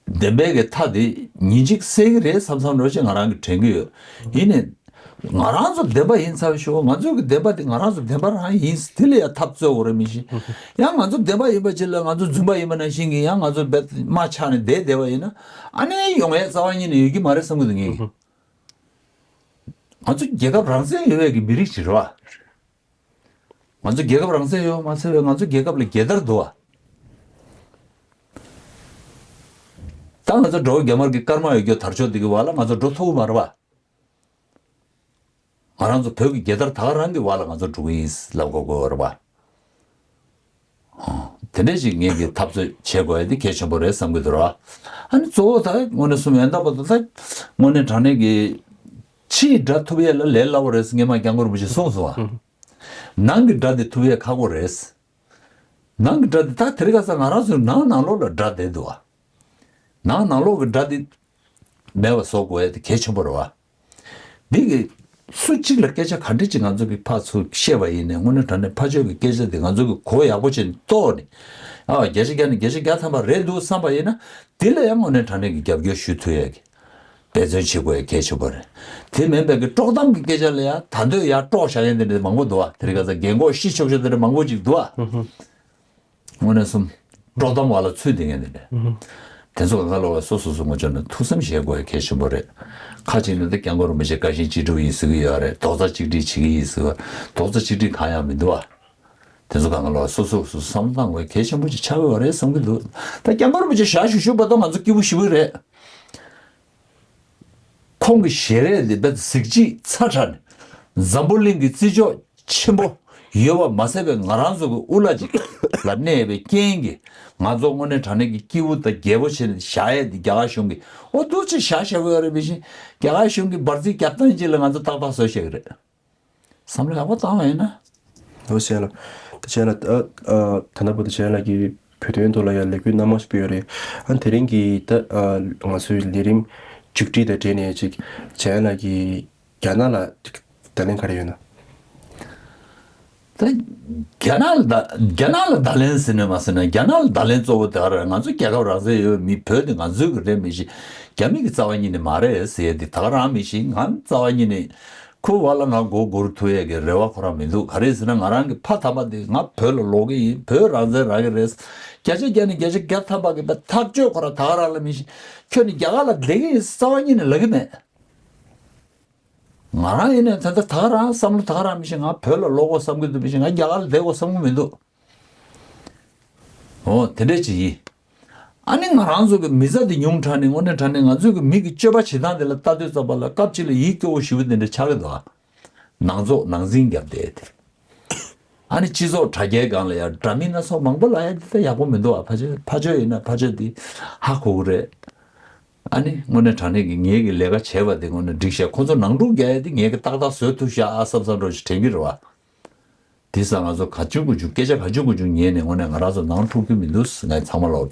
བདེན་པའི་གི་མཐའ་དེ་ཉིན་གཅིག་གསལ་གི་རེད་བསམ་བསམ་འགྲོ་ཅིག་ང་རང་གི་དྲན་གི་ཡོད། ཡིན་ནའི། ང་རང་ཚོ་བདེན་པ་ཡིན་ཚར་ཞུ། ང་ཚོའི་གི་བདེན་པ་དེ་ང་རང་ཚོ་བདེན་པ་རང་ཡིན། དེ་ལ་ཡང་འཐབ་རྩོད་འོ་རེ་མི་ཤེས། ཡང་ང་ཚོ་བདེན་པ་ཡིན་པ་ཅིག་ལ་ང་ཚོ་རྫུན་པ་ཡིན་པ་ནང་བཞིན་གི་ཡང་ང་ཚོ་བེད་དམག་ཆགས་ནས་བསྡད་བསྡད་པ་ཡིན་ན་ཨ་ནི་ཡོང་ཡས་རྩ་བ་ཉིད་ནས་ཡོད་ཀྱི་མ་རེད་བསམ་གི་འདུག་ངས། ང་ཚོ་རྒྱལ་ཁབ་རང་བཙན་ཡོད་པའི་གི་མི་རིགས་ཤིག་རེད་བ། ང་ཚོ་རྒྱལ་ཁབ་རང་བཙན་ཡོད་མ་ཚད་པའི་ང་ཚོ་རྒྱལ་ཁབ་ལ་རྒྱལ་དར་འདུག་བ། ད་ང་ཚོ་འགྲོ་བ་རྒྱ་དམར་གི་སྐར་མ་ཡོད་རྒྱུ་དར་ལྕོག་འདི་གི་བར་ལ་ང་ཚོ་འགྲོ་ཐུབ་ཀྱི་མ་རེད་བ། ང་རང་ཚོ་བོད་ཀྱི་རྒྱལ་དར་ད་ག་རང་གི་བར་ལ་ང་ཚོ་འགྲོ་གི་ཡིན་ལབ་དགོས་དགོས་རེད་པ། ཨོ། དེ་འདྲ་ཞིག་ངེད་ཀྱིས་འཐབ་རྩོད་བྱེད་དགོས་ཡ་དེ་གལ་ཆེན་པོ་རེད་བསམ་གྱི་འདུག་ར། ཨ་ནི་གཙོ་བོ་ད་དངོས་གནས་གསུམ་ཡན་ད་བར་དུ་ད་དངོས་གནས་དྲང་གནས་ཀྱི་ཕྱིའི་དགྲ་ཐུབ་ཡས་ལ་ལས་སླ་བོ་རེད་ཟེར་སྔས་མ་སྐྱབས་མགོན་རིན་པོ་ཆེས་གསུངས་སོང་བ། ནང་གི་དགྲ་དེ་ཐུབ་ཡས་ཁག་པོ་རེད། ནང་གི་དགྲ་དེ་ད་དེ་རིང་ཁ་སང་ང་རང་ཚོའི་ནང་ནང་ལོགས་ལ་དགྲ་བསྡད་འདུག་བ། ནང་ནང་ལོགས་ཀྱི་དགྲ་དེ་མེད་པ་བཟོ་དགོས་ཡ་དེ་གལ་ཆེན་པོ་རེད་བ། འདི་གི་སུ་གཅིག་ལ་སྐད་ཆ་ག་འདྲ་ཅིག་ང་ཚོ་གི་ཕར་ཚུར་བཤད་པ་ཡིན་ནའི་དངོས་གནས་དྲང་གནས་ཕར་ཕྱོགས་ཀྱི་སྐད་ཆ་དེ་ང་ཚོ་གི་གོ་ཡག་པོ་བྱས་ནས་རྟོགས་ནས། ཨ་བརྒྱ་ཆ་བརྒྱ་ནས་བརྒྱ་ཆ་བརྒྱ་ཐམ་པ་རེད་འདུག་བསམ་པ་ཡིན་ན་དེ་ལ་ཡང་དངོས་གནས་དྲང་གནས་ཀྱི་རྒྱབ་སྐྱོར་ཞུ་ཐུབ་ཡ་གི་འབད་བརྩོན་བྱེད་དགོས་ཡ་གལ་ཆེན་པོ་རེད། དེ་མིན་པའི་གི་དཀྲོག་གཏམ་གྱི་སྐད་ཆ་ལ་ཡང་ད་འདོད་ཡར་དཀྲོག་བཞག་ཡ་འདི་འདྲ་མང་པོ་འདུག་བ། དེ་རིང་ཁ་སང་རྒན་གོག་ཤི་ཆོག་ཆོག་འདི་འདྲ་མང་པོ་ཅིག་འདུག་བ། དངོས་གནས་གསུམ། དཀྲོག་གཏམ་བ་ལ་ཚུད་དེ་ངས་འདི་འདྲ། དེ་ཚོ་ག་ལ་བ་སོ་སོ་སོ་ངོ་ཅོག་ནས་ཐུགས་བསམ་བཞེས་དགོས་གལ་ཆེན་པོ་རེད། ཁ་ཅིག་ནས་ད་སྐྱབས་མགོན་རིན་པོ་ཆེ་བཀའ་བཞིན་ཅི་སྒྲུབ་ཡིན་ཟེར་གི་ཡོད་རེད། རྡོག་རྩ་གཅིག་སྒྲིལ་བྱེད་ཀྱི་ཡིན་ཟེར་བ། རྡོག་རྩ་གཅིག་སྒྲིལ་གང་ཡང་མི་འདུག་བ། དེ་ཚོ་ག་ལ་བ་སོ་སོ་སོ་བསམ་བློ་བཏང་དགོས་གལ་ཆེན་པོ་ཅིག་ཆགས་ཡོད་རེད་བསམ་གི་འདུག་ད་སྐྱབས་མགོན་རིན་པོ་ཆེ་ཞག་ཞུ་ཞུ་བར་དུ་ང་ཚོ་སྐྱིད་པོ་ཞེ་པོ་རེད། ཁོང་གི་ཞལ་རས་འདི་རྦད་གཟི་བརྗིད་ཚ་དྲགས་ནས་འཛམ་བུ་གླིང་གི་བརྩི་འཇོག་ཆེན་པོ་ཡོད་པ་མ་ཟད་པའི་ང་རང་ཚོ་གི་དབུ་བླ་ཅིག་ལ་གནས་པའི་རྐྱེན་གྱིས་ང་ཚོ་དངོས་གནས་དྲང་གནས་ཀྱི་སྐྱིད་པོ་དང་རྒྱལ་པོ་བྱས་ནས་བཞག་ཡས་འདི་རྒྱ་གར་གཞུང་གིས་འོ་འདུག་ཅིག་བཞག་བཞག་གི་ཡོད་རེད། མི་ཤེས་རྒྱ་གར་གཞུང་གིས་འབར་རྫས་རྒྱབ་སྟངས་ཅིག་ལ་ང་ཚོ་ཏག་ཏག་བཟོ་བཞག་གི་རེད། བསམ་བློ་ཡག་པོ་བཏང་བ་ཡིན་ན། ཨོ་བྱས་ལ། ད་བྱས་ལ་ད་ད་ལྟ་བར་དུ་བྱས་ལ་གི་བོད་དོན་ཐོག་ལ་ཡང་ལས་འགུལ་སྣ་མང་ཞིག་སྤེལ་ཡོད་རེད། ཨ་དེ་རིང་གི་ད་ང་ཚོའི་ལས་རིམ་མཇུག་སྒྲིལ་དང་འབྲེལ་ནས་ཅིག་བྱས་ལ་གི་རྒྱ་ནག་ལ་ཅིག་བརྡ་ལན་ག་རེ་ཡོད་ན། ད་རྒྱ་ནག་ལ་ད་རྒྱ་ནག་ལ་བརྡ་ལན་ཟེར་ནས་མ་ཟེར་ན་རྒྱ་ནག་ལ་བརྡ་ལན་གཙོ་བོ་དེ་ག་རེད། ང་ཚོ་རྒྱལ་ཁབ་རང་བཙན་ཡོད་མི་བོད་དེ་ང་ཚོའི་གི་རེད་མི་ཤེས། རྒྱ་མི་གི་རྩ་བ་ཉིད་ནས་མ་རེད་ཟེར་ཡས་དེ་ད་ག་རང་མི་ཤེས། ང་རྩ་བ་ཉིད་ནས། ཁོ་བ་ལ་ང་མགོ་སྒུར་ཐུབ་ཡས་ཀྱི་རེ་བ་ཁོ་རང་མི་འདུག་ག་རེ་ཟེར་ན་ང་རང་གི་ཕ་དམ་པ་འདི་ང་བོད་ལ་ལོག་གི་ཡིན། བོད་རང་བཙན་རག་གི་རེད། བརྒྱ་ཆ་བརྒྱ་ནས་བརྒྱ་ཆ་བརྒྱ་ཐམ་པ་གི་ཐག་གཅོད་ཁོ་རང་ད་ག་རང་ལ་མི་ཤེས། ཁྱོད་ནི་རྒྱ་གར་ལ་བསྡད་ཀྱི་ཡིན་རྩ་བ་ཉིད་ནས་ལབ་ཀྱི་མེད། ང་རང་ཡིན་ནའི་ད་ལྟ་ད་ག་རང་བསམ་བློ་ད་ག་རང་མི་ཤེས། ང་བོད་ལ་ལོག་དགོས་བསམ་གྱི་འདུག་མི་ཤེས། ང་རྒྱ་གར་ལ་བསྡད་དགོས་བསམ་གྱི་མི་འདུག་འོ་དེ་འདྲས་ཅིག་ཡིན། ཨ་ནི་ང་རང་ཚོ་གི་མི་ཚེ་འདི་ཉུང་དྲགས་ནས་དངོས་གནས་དྲང་གནས་ང་ཚོ་གི་མི་གི་སྤྱོད་པ་བྱེད་སྟངས་དེ་ལ་ལྟ་དུས་ཙམ་པ་ལ་སྐབས་གཅིག་ལ་ཡིད་སྐྱོ་བོ་ཞེ་པོ་དེ་འདྲ་ཆགས་ཀྱི་འདུག་ཨ། ནང་རྫོགས་ནང་འཛིང་བརྒྱབ་བསྡད་དེ། ཨ་ནི་སྤྱི་ཚོགས་དྲ་རྒྱའི་སྒང་ལ་ཡང་འདྲ་མིན་སྣ་ཚོགས་མང་པོ་ལབ་ཡ་འདི་ད་ཡག་པོ་མི་འདུག་ཨ། ཕལ་ཆེར་ཕར་ཕྱོགས་ཡིན་ན་ཕར་ཕྱོགས་འདི་ཧ་གོ་གི་རེད། ཨ་ནི་དངོས་གནས་དྲང་གནས་ཀྱི་ངེད་ཀྱི་ལས་ཀ་བྱས་པ་དེ་དངོས་གནས་འགྲིག་ཤག་ཁོ་ཚོ་ནང་འཁྲུག་རྒྱག་ཡ་དེ་ངེད་ཀྱི་ཏག་ཏག་བཟོས་ཐུབ་ཤག་ཨ་བསམ་བསམ་འདྲ་ཞིག་དྲན་གྱི་རེད་བ། དེ་ཙང་ང་ཚོ་ག་ཅུ་གུ་ཅུ་སྐད་ཆ་ག་ཅུ་གུ་ཅུ་ཉན་ནས་དངོས་གནས་ང་རང་ཚོ་ནང་འཁྲུག་གི་མི་འདུག་ང་ཚང་མ་ལོག་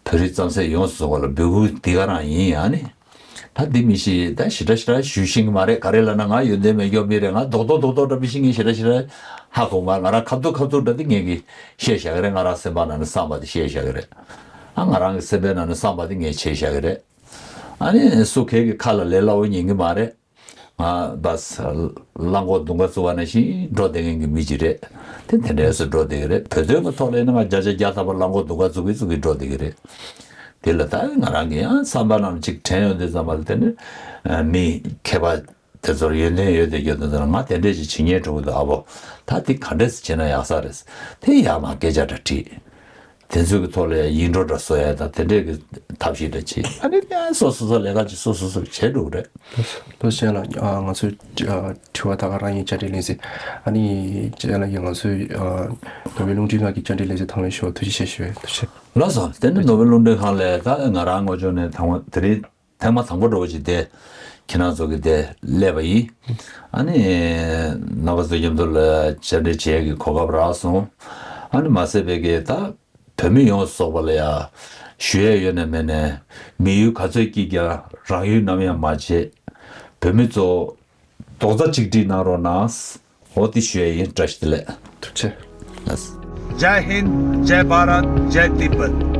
བོད་རིགས་རྩམ་ཟས་ཡོངས་སུ་རྫོགས་པ་ལ་འབོད་སྐུལ་འདི་ག་རང་ཡིན་ཨ་ནི། ད་འདི་མི་ཤེས་ད་ཞེ་དྲག་ཞེ་དྲག་ཞུ་ཤེས་ཀྱི་མ་རེད། ག་རེ་ལབ་ན་ང་ཡོན་ཏན་མེད་མཁན་མི་རེད། ང་རྡོག་རྡོག་རྡོག་རྡོག་འདྲ་མི་ཤེས་ངས་ཞེ་དྲག་ཞེ་དྲག་ཧ་གོ་མ་ང་རང་ཁ་ཐུག་ཁ་ཐུག་འདྲ་དེ་ངས་ཀྱི་བཤད་བཞག་གི་རེད། ང་རང་སེམས་པ་ནང་ནས་བསམ་པ་དེ་བཤད་བཞག་གི་རེད། ཨ་ང་རང་གི་སེམས་པའི་ནང་ནས་བསམ་པ་དེ་ངས་བྱས་བཞག་གི་རེད། ཨ་ནི་སུ་གས་ཀྱི་ཁ་ལ་ལས་སླ་བོ་ཉན་གྱི་མ་རེད། ང་བས་གླང་གོག་མདུང་ཁ་བཙུགས་པ་ནང་བཞིན་འགྲོ་བསྡད་མཁན་གྱི་མི་ཅིག་རེད། དེ་དེ་འདྲའི་སུ་འགྲོ་བསྡད་ཀྱི་རེད། བོད་དོན་གྱི་ཐོག་ལ་ཡིན་ན་ང་བརྒྱ་ཆ་བརྒྱ་ཐམ་པ་གླང་གོག་མདུང་ཁ་བཙུགས་ཀྱི་བཙུགས་ཀྱི་འགྲོ་བསྡད་ཀྱི་རེད། དེ་ལ་ད་ང་རང་གི་ཡང་བསམ་པ་ནང་ལ་ཅིག་དྲན་ཡོང་དུས་ཙམ་པ་ལ་དེ་ནི་མི་མཁས་པ་དེ་ཚོར་ཡོན་ཏན་ཡོད་དེ་ཡོད་དེ་ཚོར་ང་དེ་འདྲས་ཅིག་བྱེད་ཉེན་འགྲོ་གི་འདུག་ཨ་བོ། ད་དེ་ག་འདྲས་སེ་བྱས་ན་ཡག་ས་རེད། དེ་ཡག་མ་སྐད་ཆ་འདྲ་དྲིས། དེ་ཚོའི་གི་ཐོག་ལ་ཡིན་འགྲོ་འདྲ་བཟོ་ཡ་དང་དེ་འདྲས་གི་ཐབས་ཤེས་འདྲ་བྱེད། ཨ་ནི་ཡང་སོ་སོ་སོ་ལས་ཀ་ཅིག་སོ་སོ་སོ་བྱེད་འགྲོ་གི་རེད། ལོ་ཅན་ལགས། ཨ་ང་ཚོའི་ཨ་དྲི་བ་ད་ག་རང་ཡིན། བཅར་འདྲི་ལན་གསལ། ཨ་ནི་ཅན་ལགས་ཀྱིས་ང་ཚོའི་ཨ་ནོར་ཝེ་རླུང་འཕྲིན་ཁང་གི་བཅར་འདྲི་ལན་གསལ་དང་ལེན་ཞུ་བར་ཐུགས་རྗེ་ཆེ་ཞུ་བའི་ཐུགས་རྗེ་ཆེ། ལགས་སོ། དེ་ནི་ནོར་ཝེ་རླུང་འཕྲིན་ཁང་ལས་ད་ང་རང་ངོ་ཅོག་ནས་དང་པོ་དེ་རིང་ཐེངས་མ་དང་པོ་འདྲ་བོ་ཅིག་དེ་ཁྱེད་རང་ཚོ་གི་དེ་སླེབས་པ་ཡིན། ཨ་ནི་རྣམ་པ་ཚོ་མཉམ་དུ་ལ་བཅར་འདྲི་བྱེད་ཡ་གི་གོ་སྐབས་རག་སོང་། ཨ་ནི་མ་ཟད་པའི་གི་ད་བོད་མི་ཡོངས་སུ་རྫོགས་པ་ལ་ཡ་ཞུ་ཡས་ཡོད་ནས་མེད་ནས་མི་ཡུལ་ག་ཚོད་སྐྱིད་ཀྱང་རང་ཡུལ་ནམ་ཡང་མ་བརྗེད། བོད་མི་ཚོ་རྡོག་རྩ་གཅིག་སྒྲིལ་གནང་རོགས་གནང་། འོ་དེ་ཞུ་ཡས་ཡིན། བཀྲ་ཤིས་བདེ་ལེགས། ཐུགས་རྗེ་ཆེ། ལགས། जय हिंद, जय भारत, जय तिब्बत।